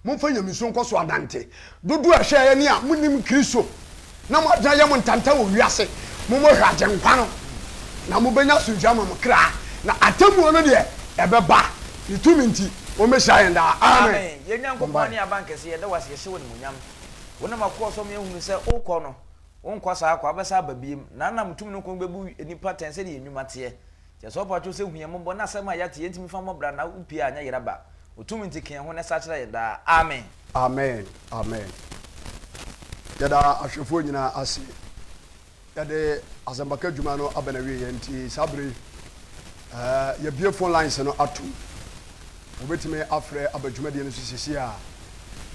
Momfa nyamesu nkɔ so anante. Dodoɔ a ɛhwɛ yɛn a monnim Kristo na mo adwene ayɛ mo ntanta wɔ wiase, mommɔhwɛ Agyenkwa no, na mobɛnya asomdwoeɛ ama mo kra, na atemmuo no deɛ, ɛbɛba. Ne tumi nti, wɔmmɛhyira yɛn daa. Amen. Amen. Yɛn Nyankopɔn ne Abankɛse, yɛda wo ase, yɛhyɛ wo animuonyam. Wonam akoa so ama yɛahunu sɛ wokɔ no, wonkɔ saa kwa, wobɛsan aba biom, na nam tumi no nko bɛbu nnipa atɛn sɛdeɛ yɛn nnwuma teɛ. Kyerɛ sɛ ɔpa kyɛw sɛ hu yɛn mmɔbɔ na asɛm a yɛate yɛntumi fa mmɔ bra na wo pie a nyɛ yera ba. Wo tumi nti ka yɛn ho na sakyera yɛn daa. Amen. Amen amen yɛda ahwɛfoɔ nyinaa ase yɛde asɛmpaka adwuma no aba n'awieɛ nti saa bere yi eh, yɛbie phone lines no atom wobɛtumi afrɛ aba dwumadie no so sisi a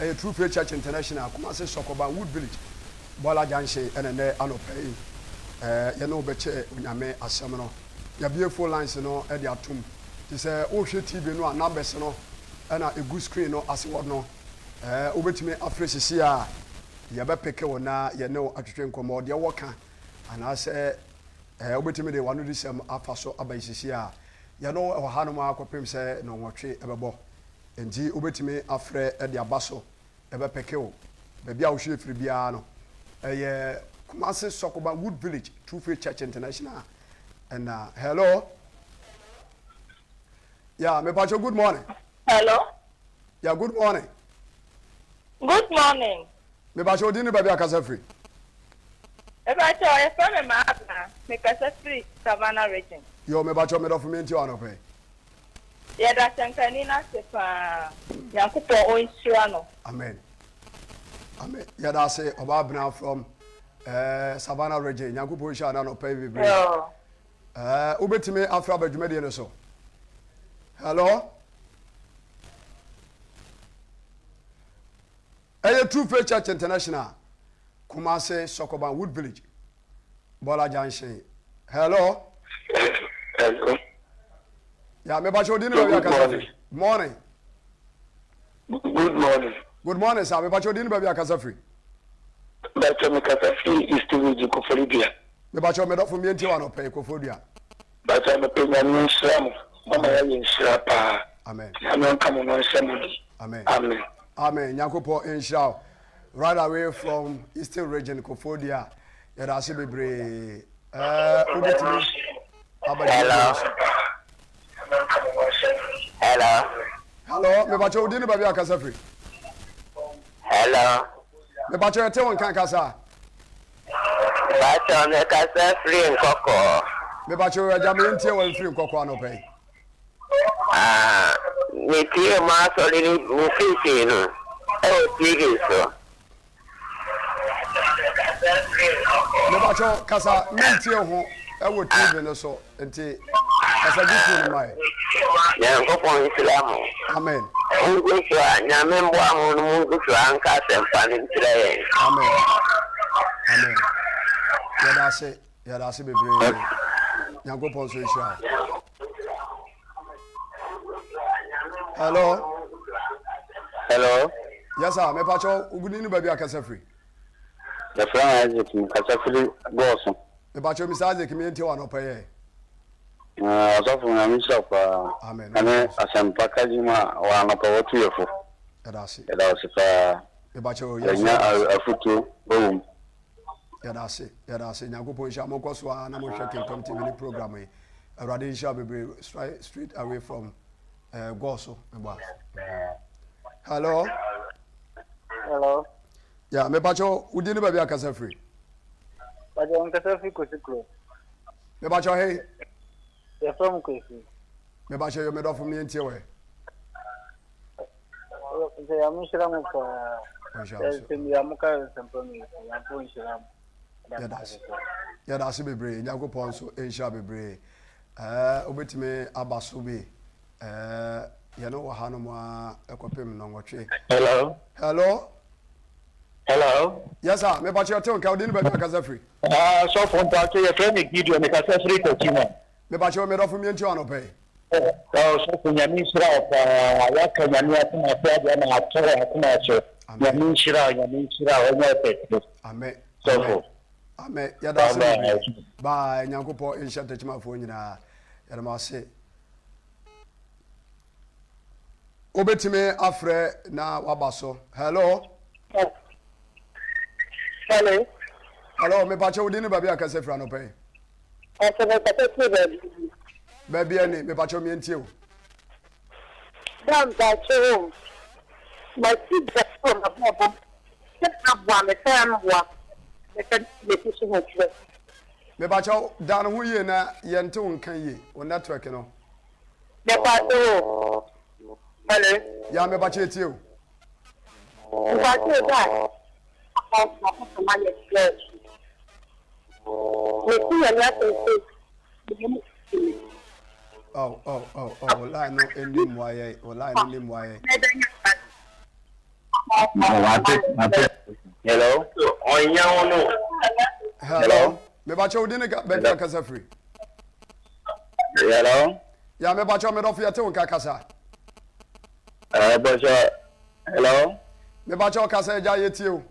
ɛyɛ True Faith Church International Kumasi Sɔkɔban Wood Village Bɔla Junction ɛna nɛ anɔpa yi eh, yɛne wo bɛkyɛ Onyame asɛm no. Yɛabue phone lines no de atom. Nti sɛ wohwɛ TV no a, numbers no na ɛgu screen no ase hɔ no. Ɛɛ, wobɛtumi afrɛ sisi a, yɛbɛpeke wo na yɛne wo atwetwe nkɔmmɔ. Deɛ wowɔ ka anaasɛ ɛɛ, wobɛtumi de w'anodisɛm afa so aba yi sisi a. Yɛne wo wɔ hanom ara kɔpem sɛ nnɔnwɔtwe bɛbɔ. Nti wobɛtumi afrɛ de aba so. Yɛbɛpeke wo. Baabi a wohwɛ firi biara no, ɛyɛ Kumasi Sɔkoba Wood Village True Faith Church International. Ɛna hello. Yeah, me pacho good morning. Hello. Yeah, good morning. Good morning. Me pacho odi ne baabi akasa firi. Me pacho yɛfrɛ me Maabena. Me kasa firi Savannah Region. Yo, me pacho me dɔfo me nti anɔpɛ. Yɛda sɛnkani no ase paa. Nyankopɔn ɔnhyira no. Amen Amen yɛda ase ɔbaa bena from eh, Savannah region Nyankopɔn nhyira no anɔpa yi bebree eh, wobɛtumi afra aba dwumadie no so hello Ɛyɛ True Faith Church International, Kumasi, Sokoban, Wood Village, Bɔla Junction. Hello. Hello. Yeah, me bacho di ni baabi akasa firi. Morning. Good morning. Good morning, sir. Me bacho di ni baabi akasa firi. Bacho me kasa firi East Region Koforidua. Me bacho me dɔfo mi nti wa no pɛ Koforidua. Bacho me pɛ nyame nhyira mo. Mama ya yɛ nhyira paa. Amen. Nyame nka mo no nhyɛ mo den. Amen. Amen. Amen Nyankopɔn nhyira wo right away from Eastern Region Koforidua yɛda ase bebree ɛɛ wobɛtumi aba Hello. Hello. Hello, mebakyɛ wodi ne baabi akasa firi. Hello. Mebakyɛ yɛte wo nka kasa. Bakyɛ mekasa firi nkɔkɔɔ. Mebakyɛ agya me ntie wɔ mfiri nkɔkɔɔ anɔpa yi. Ah, metiee mo asɔre no mo preaching no ɛwɔ TV so. Mebakyɛw kasa mentie ho ɛwɔ TV no so nti kasa gu phone no mae. Nyankopɔn nhyira mo. Amen. Mongu so a Nyame mboa mo no mongu so a nka asɛmpa no nkyerɛ yɛn. Amen. Amen. Yɛda ase yɛda ase bebree. Nyankopɔn nso nhyira wo. Hello. Hello. Yes sir, me pacho uguni ni baabi akasa firi. Yɛfrɛ me Isaac, me kasa firi Gɔɔso. Me pacho Mr. Isaac me ntie wa anɔpa yɛ. Ɔsɔfo Nyame nhyira wo paa. Amen. Ɛne asɛmpa ka dwuma a wɔ anɔpa wɔtu yɛ fo. Yɛda ase. Yɛda ase paa. Me pacho yɛn Yɛnya afutuo wɔ mu. Yɛda ase, yɛda ase. Nyankopɔn nhyira mo. Monkɔ so ara na monhwɛ Kingtom TV ne program yi. Awurade nhyira bebree straight, straight away from uh, Goso. Meboa. Hello. Hello. Yeah, me pacho, wudi ne baabi akasa firi. Pacho nkasa firi Kwesi kuro. Me pacho hey. Yɛfrɛ m Kwesi. Me pacho yo me dɔfo me ntie wɛ. Nti ya mo nhyira mo paa. Nsɛm yi a mo ka nsɛmpa mu yi, Nyankopɔn nhyira mo. Yɛda ase. Yɛda ase bebree. Nyankopɔn nso nhyira bebree. Ɛɛ wobɛtumi aba so bi. Ɛɛ yɛne wɔ ha nom a ɛkɔpem nnɔnwɔtwe. Hello. Hello. Hello. Yes sir. Me pakyɛ te nka wode ne baabi akasa firi. Ah, sɔfo mpakyɛ yɛfrɛ me Gideon mekasa firi Takima. Me pakyɛ me dɔfo mientie anɔpa yi. Ɔsɔfo Nyame nhyira wo paa waka Nyame akoma so adeɛ ama atɔ wɔ akoma so Nyame nhyira wo Nyame nhyira wo ɔnyɛ wo kɛse Amen sɔfo. Amen yɛda ase bebree bye Nyankopɔn nhyɛ Techimanfoɔ nyinaa yɛda mo ase wobɛtumi afrɛ na waba so hello Hello. Hello mepakyɛ wo din ne baabi akasa firi anɔpa yi Ɔsɛ mekasa firi baabi. Baabi ɛne, mepakyɛw me ntie o. Da mpakyɛw o, masi da wɔ m'abrabɔ mu sɛ aboa me sɛ ɛmboa me sɛ mesi so ho kyerɛ. Mepakyɛw da no ho yie na yɛnte wo nka yie, wo network no. Mepakyɛw o, hello. Ya mepakyɛw etie o. Mpakyɛw da a m'akoma mayɛ fresh. Mesi Nyame asɛm sɛ Oh, oh, oh, oh, line no ɛni mmoa yɛ, o line no ni mmoa yɛ. Hello. Ɔnyɛ wo no. Hello. Mebakyɛ wo din ne baabi akasa firi. Hello. Ya mepakyɛw medɔfo yɛte wo nka kasa. Ɛɛ bɔsɔ hello. Mepakyɛw kasa agya yɛtie wo.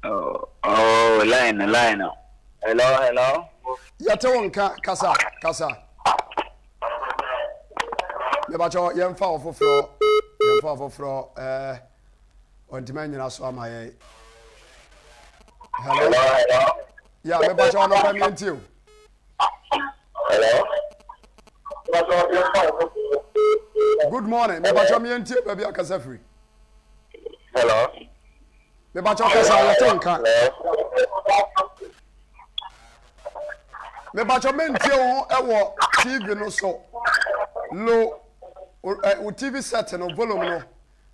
Oh, oh line line. Hello hello. Yɛte wo nka kasa kasa. Mepakyɛw yɛmfa ɔfoforɔ yɛmfa ɔfoforɔ ɛɛ ɔntumi anyina so ama yɛn. Hello. Hello hello. Ya mepakyɛw ɔnɔpɛ mientie o. Hello. Good morning. Mepakyɛw mientie baabi akasa firi. Hello. Mepakyɛw kasa yɛte nka. Mepakyɛw mentie wo ho ɛwɔ TV no so. Lo wo TV set no volume no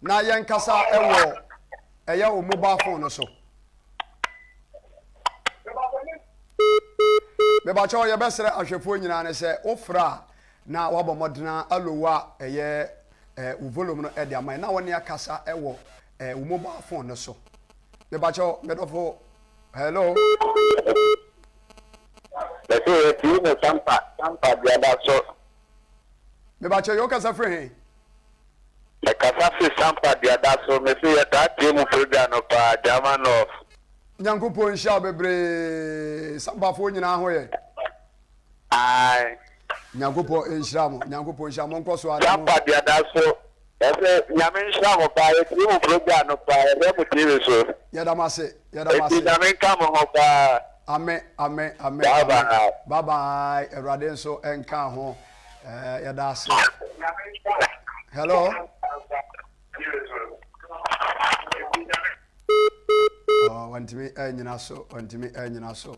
na yɛnkasa ɛwɔ ɛyɛ wo mobile phone no so. Mepakyɛw yɛbɛsrɛ ahwɛfoɔ nyinaa ne sɛ wofrɛ a na wabɔ mmɔdena alowa ɛyɛ eh, wo volume no ɛde ama na wɔne akasa ɛwɔ eh, wo mobile phone no so. Mepakyɛw medɔfo hello. Bɛsɛ yɛtie no sampa sampa biada so. Mepakyɛw yɛ wokasa firi he? Mekasa firi Sampa Duada so. Mese yɛtaa tie mo program no paa, Gyama North. Nyankopɔn nhyira wo bebree. Sampafoɔ nyinaa ho yɛ? Ae. Nyankopɔn nhyira mo. Nyankopɔn nhyira mo. Monkɔ so ara na mo. Sampa Duada so. Yɛsɛ Nyame nhyira mo paa. Yɛtie mo program no paa. Yɛhwɛ mo TV so. Yɛda mo ase. Yɛda mo Enti ase. Nyame nka mo ho paa. Ame, ame, ame, Bye ame. bye. Bye bye. Awurade nso nka ho. Eh, yɛda ase. Hello. Oh, wantumi anyina so, wantumi anyina so.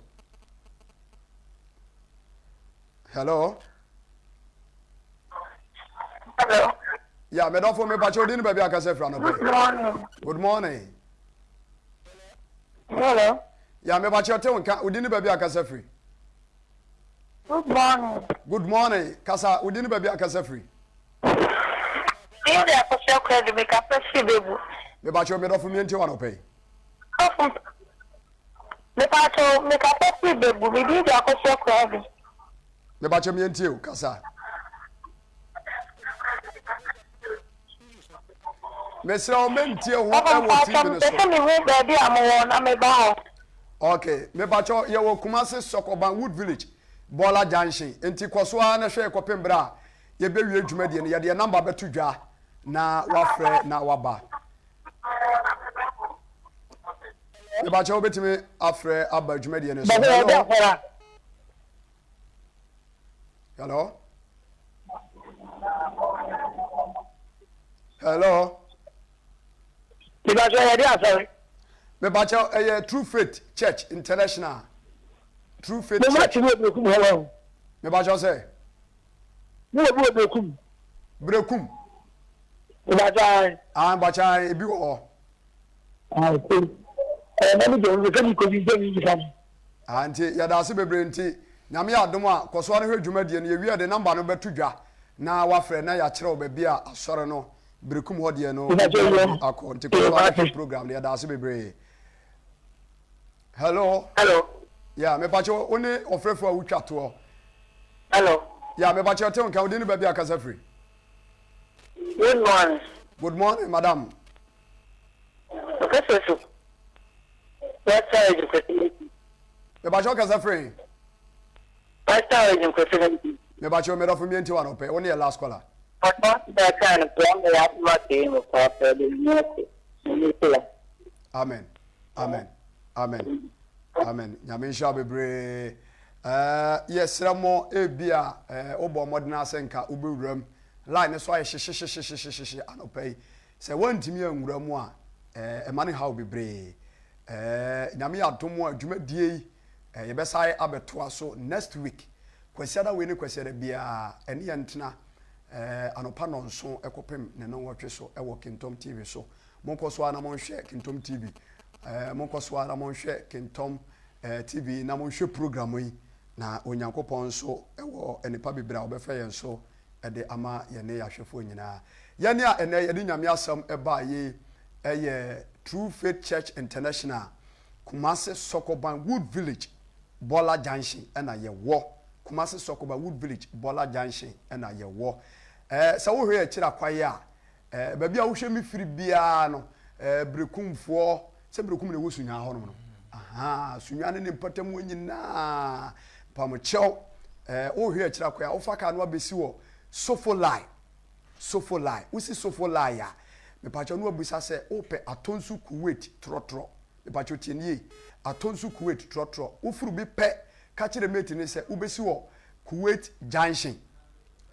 Hello. Hello. Yeah, medɔfo mepakyɛ odi ne baabi akasa fira no Good morning. Good morning. Hello. Yeah, mepakyɛ ɔte wo nka odi ne baabi akasa firi. Good morning. Good morning. Kasa, wo din ne baabi a kasa firi. Din de Akosua Kwadu, me kasa firi Bebu. Me pakyɛw me dɔfo mientie wo anɔpa yi. Dɔfo, me pakyɛw me kasa firi Bebu, me din de Akosua Kwadu. Me pakyɛw mientie wo, kasa. Mesrɛ wo mentie ho ɛwɔ TV no so. Papa mpakyɛ mepɛ sɛ mehu baabi a mowɔ na meba hɔ. Ok mepakyɛ yɛwɔ Kumasi Sɔkɔban Wood Village Bɔla Junction nti kɔ so ara na hwɛ yɛ kɔpem berɛ a yɛbɛwie dwumadie no yɛde yɛ number bɛto dwa na wafrɛ na waba. Mepakyɛ wobɛtumi afrɛ aba dwumadie no so. Hello. Hello. Hello. Mebakyɛ yɛde asɔre. Mebakyɛ ɛyɛ True Faith Church International. True Faith Church. Mo ma ti wɔ Berekum hɔ wɔn. Mebakyɛ sɛ. Mo wɔ bi wɔ Berekum. Berekum. Mebakyɛ ayi. Ah mebakyɛ ayi ebi wɔ hɔ. Ah okay. Ɛyɛ na mi jɛ mi sɛ mi ko bi sɛ mi bisa mi. Ah nti yɛda ase bebree nti Nyame yɛ adom a kɔso ara hwɛ dwumadie no yɛwie a yɛde number no bɛto dwa na wafrɛ na yɛakyerɛ wo baabi a asɔre no Berekum hɔ deɛ no wobɛtumi akɔ nti kɔso ara hwɛ program no yɛda ase bebree Hello. Hello. Yeah, mepakyɛ wo ne ɔfrɛfo a wotwa toɔ. Hello. Yeah, mepakyɛ te nka wo din ne baabi a kasa firi. Good morning. Good morning, madam. Ɔkasa so. Pastor Eugene Kwesi. Mebakyɛ ɔkasa firi he? Pastor Eugene Kwesi. Mebakyɛ medɔfo mmiɛ nti wa no pɛ, wo ne yɛ last caller. Amen. Amen. Amen. Amen. Nyame nhyira bebree. Uh, yɛsrɛ mo ebi a uh, wobɔ mmɔden ase nka wobɛwura mu. Line no so ayɛ hyehyehyehyehyehye anɔpa yi. Sɛ woantumi anwura mu a, ɛma no haw bebree. Nyame yɛ adom a, dwumadie yi, yɛbɛsan abɛtoa so next week. Kwasiada wei ne Kwasiada biara, ɛne yɛn ntena anɔpa nnɔnson kɔpem ne nnɔnwɔtwe so wɔ Kingtom TV so. Monkɔ so ara na monhwɛ Kingtom TV. Monkɔ so ara na monhwɛ Kingtom TV na monhwɛ program yi. Na Onyankopɔn nso wɔ nnepa bebree a ɔbɛfa yɛn so de ama yɛne yɛn ahwɛfoɔ nyinaa. Yɛn a ɛnnɛ yɛde Nyame asɛm baa yei yɛ True Faith Church International, Kumasi Sɔkɔban Wood Village, Bɔla Junction na yɛwɔ. Kumasi Sɔkoba Wood Village Bɔla Junction na yɛwɔ. Ɛɛ sɛ wohwɛ yɛn akyiri akwaeɛ a, ɛɛ baabi a wohwɛ me firi biara no, ɛɛ Berekumfoɔ, sɛ Berekum na ɛwɔ Sunyani hɔnom no, ahaa, Sunyani ne ne mpɔtam hɔ nyinaa, mpamokyɛw, ɛɛ wohwɛ yɛn akyiri akwaeɛ a, wofa kaa no abɛsi wɔ Sofo Line, Sofo Line, wosi Sofo Line a, mepakyɛw na wabisa sɛ wopɛ Atonsu Kuwait trɔtrɔ, mepakyɛw tie no yie, Atonsu Kuwait trɔtrɔ, woforo bi pɛ Ka kyerɛ mate no sɛ wobɛsi wɔ Kuwait Junction.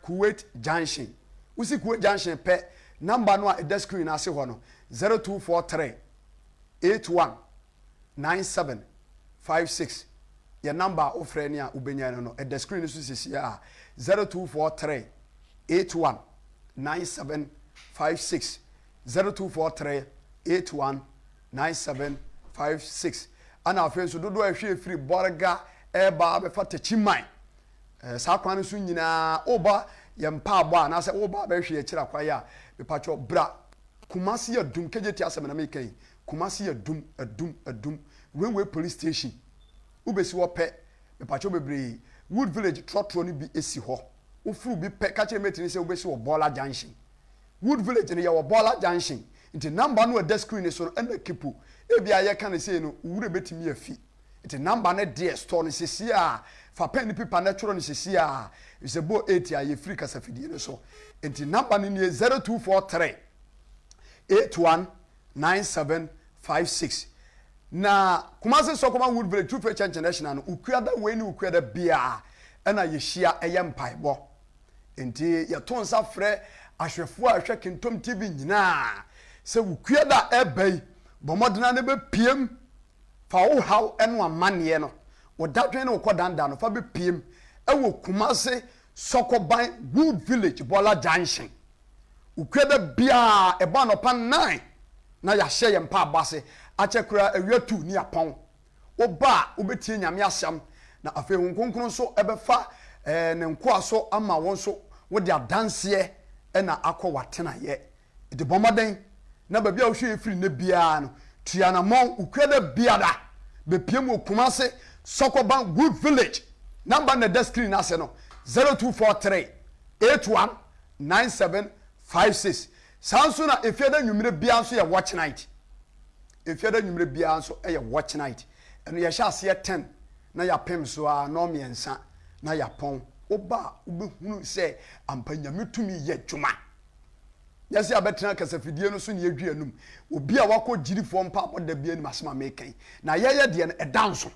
Kuwait Junction. Wosi Kuwait Junction pɛ, number no a ɛda screen no ase hɔ no, 0243 81 97 56. Yɛ number a wofrɛ ne a wobɛnya no no, ɛda screen no so sesie a, 0243 81 97 56. 0243 81 9756 ɛna afei nso dodoɔ a ɛhwɛ firi Bɔrga ɛreba abɛfa Takyiman ɛɛ saa kwan no so nyinaa woba yɛn mpaabɔ a anaasɛ woba abɛhwɛ akyiri akwan a mepakyɛw bra Kumasi Adum KJT asɛm na meka yi Kumasi Adum Adum Adum Railway Police Station wobɛsi hɔ pɛ mepakyɛw bebree Wood Village trɔtrɔ no bi si hɔ woforo bi pɛ ka kyerɛ mate no sɛ wobɛsi wɔ Bɔla Junction Wood Village no yɛwɔ Bɔla Junction nti number no a ɛda screen no so no ɛna keep. Ebia yɛka no sei no wo werɛ bɛtumi afi nti number no deɛ store no sesie a fa pen ne paper na twerɛ no sesie a efisɛ bɔ 8 a yɛfiri kasafidie no so nti number no nie 0243 81 9756 Na Kumasi Sɔkɔma Wood Village True Faith Church International no Ukuada wei ne Ukuada biara ɛna yɛhyia ɛyɛ mpaebɔ. Enti yɛto nsa frɛ ahwɛfoɔ a ɛhwɛ Kingtom TV nyinaa sɛ Wukuada a ɛreba yi, bɔ mmɔden ara na bɛpiem. Fa wo haw ne w'amanneɛ no, wo dadwen ne wo kɔdanda no, fa bɛpiem wɔ Kumasi Sɔkɔban Wood Village, Bɔla Junction. Wukuada biara ɛbɔ anɔpa nine na yɛahyɛ yɛn mpaabɔ ase, akyɛ koraa awia tu ne yɛapɔn. Woba a, wobɛtie Nyame asɛm, na afei Honhom Kronkron nso bɛfa Ne nkoa so ama wo nso wode adanseɛ na akɔ w'atenaeɛ. Nti bɔ mmɔden na baabi a wohwɛ yɛ firi nnɛ biara no, tu anamɔn Wukuada biara bɛpiem wɔ Kumase Sɔkɔban Wood Village. Number no na ɛda screen no ase no, 0243 81 9756. Saa nso na Efiada anwummerɛ biara nso yɛ watch night. Efiada anwummerɛ biara nso yɛ watch night. Ɛno yɛhyɛ aseɛ ten na yɛapem so ara nnɔnmiɛnsa na yɛapɔn. Woba a wobɛhunu sɛ ampa Nyame tumi yɛ adwuma. Nyɛ sɛ yɛabɛtena kasafidie no so na yɛdwi anum. Obi a wakɔ gyirifoɔ mpaabɔ da bi anim asɛm a meka yi. Na yɛyɛ deɛ no ɛda nso.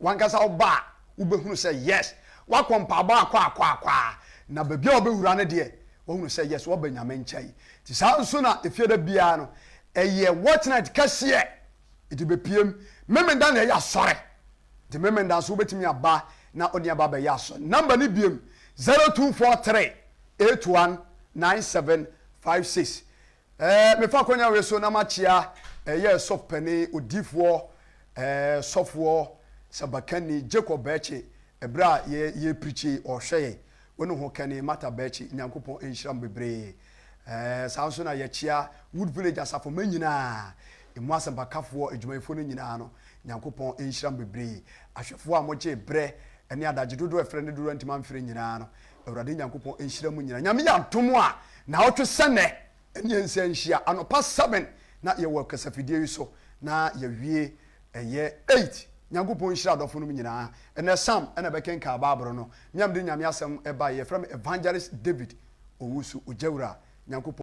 Wankasa woba a wobɛhunu sɛ yes wakɔ mpaabɔ akɔ akɔ akɔ a na baabi a wobɛwura no deɛ wahunu sɛ yes waba Nyame nkyɛn. Nti saa nso na efiada biara no ɛyɛ watch night kɛseɛ nti bɛpiem Memenda na ɛyɛ asɔre nti Memenda nso wobɛtumi aba na wone aba abɛyɛ asɔre. Number no biem 0243 81 97 56. Ɛɛ mefa akwanya wei so na makyea ɛyɛ sɔfo panin, odiifoɔ, ɛɛ sɔfoɔ Sabakani Jacob Bɛɛkye ɛberɛ a yɛ yɛreprikyi ɔrehwɛ yɛn. Wo ne ho kani Martha Bɛɛkye Nyankopɔn nhyira mo bebree. Ɛɛ saa nso na yɛkyea Wood Village asafo mma nyinaa, emu asɛmpakafoɔ, adwumayɛfoɔ no nyinaa no Nyankopɔn nhyira mo bebree. Ahwɛfoɔ a mogyee berɛ ne adagye dodoɔ a ɛfrɛ ne dodoɔ a antumi amfrɛ nyinaa no Awurade Nyankopɔn nhyira mo nyinaa. Nyame yɛ adom a naawɔtwe sɛ nɛ ɛne yɛn nsa nhyia anɔpa 7 na yɛwɔ kasafidie yi so na yɛwie ɛyɛ 8. Nyankopɔn nhyira adɔfo nom nyinaa. Ɛnɛ Sam ɛna bɛkenkan Bible no. Me a mede Nyame asɛm ɛbaeɛ yɛfrɛ me Evangelist David Owusu Ogyawura. Nyankopɔn.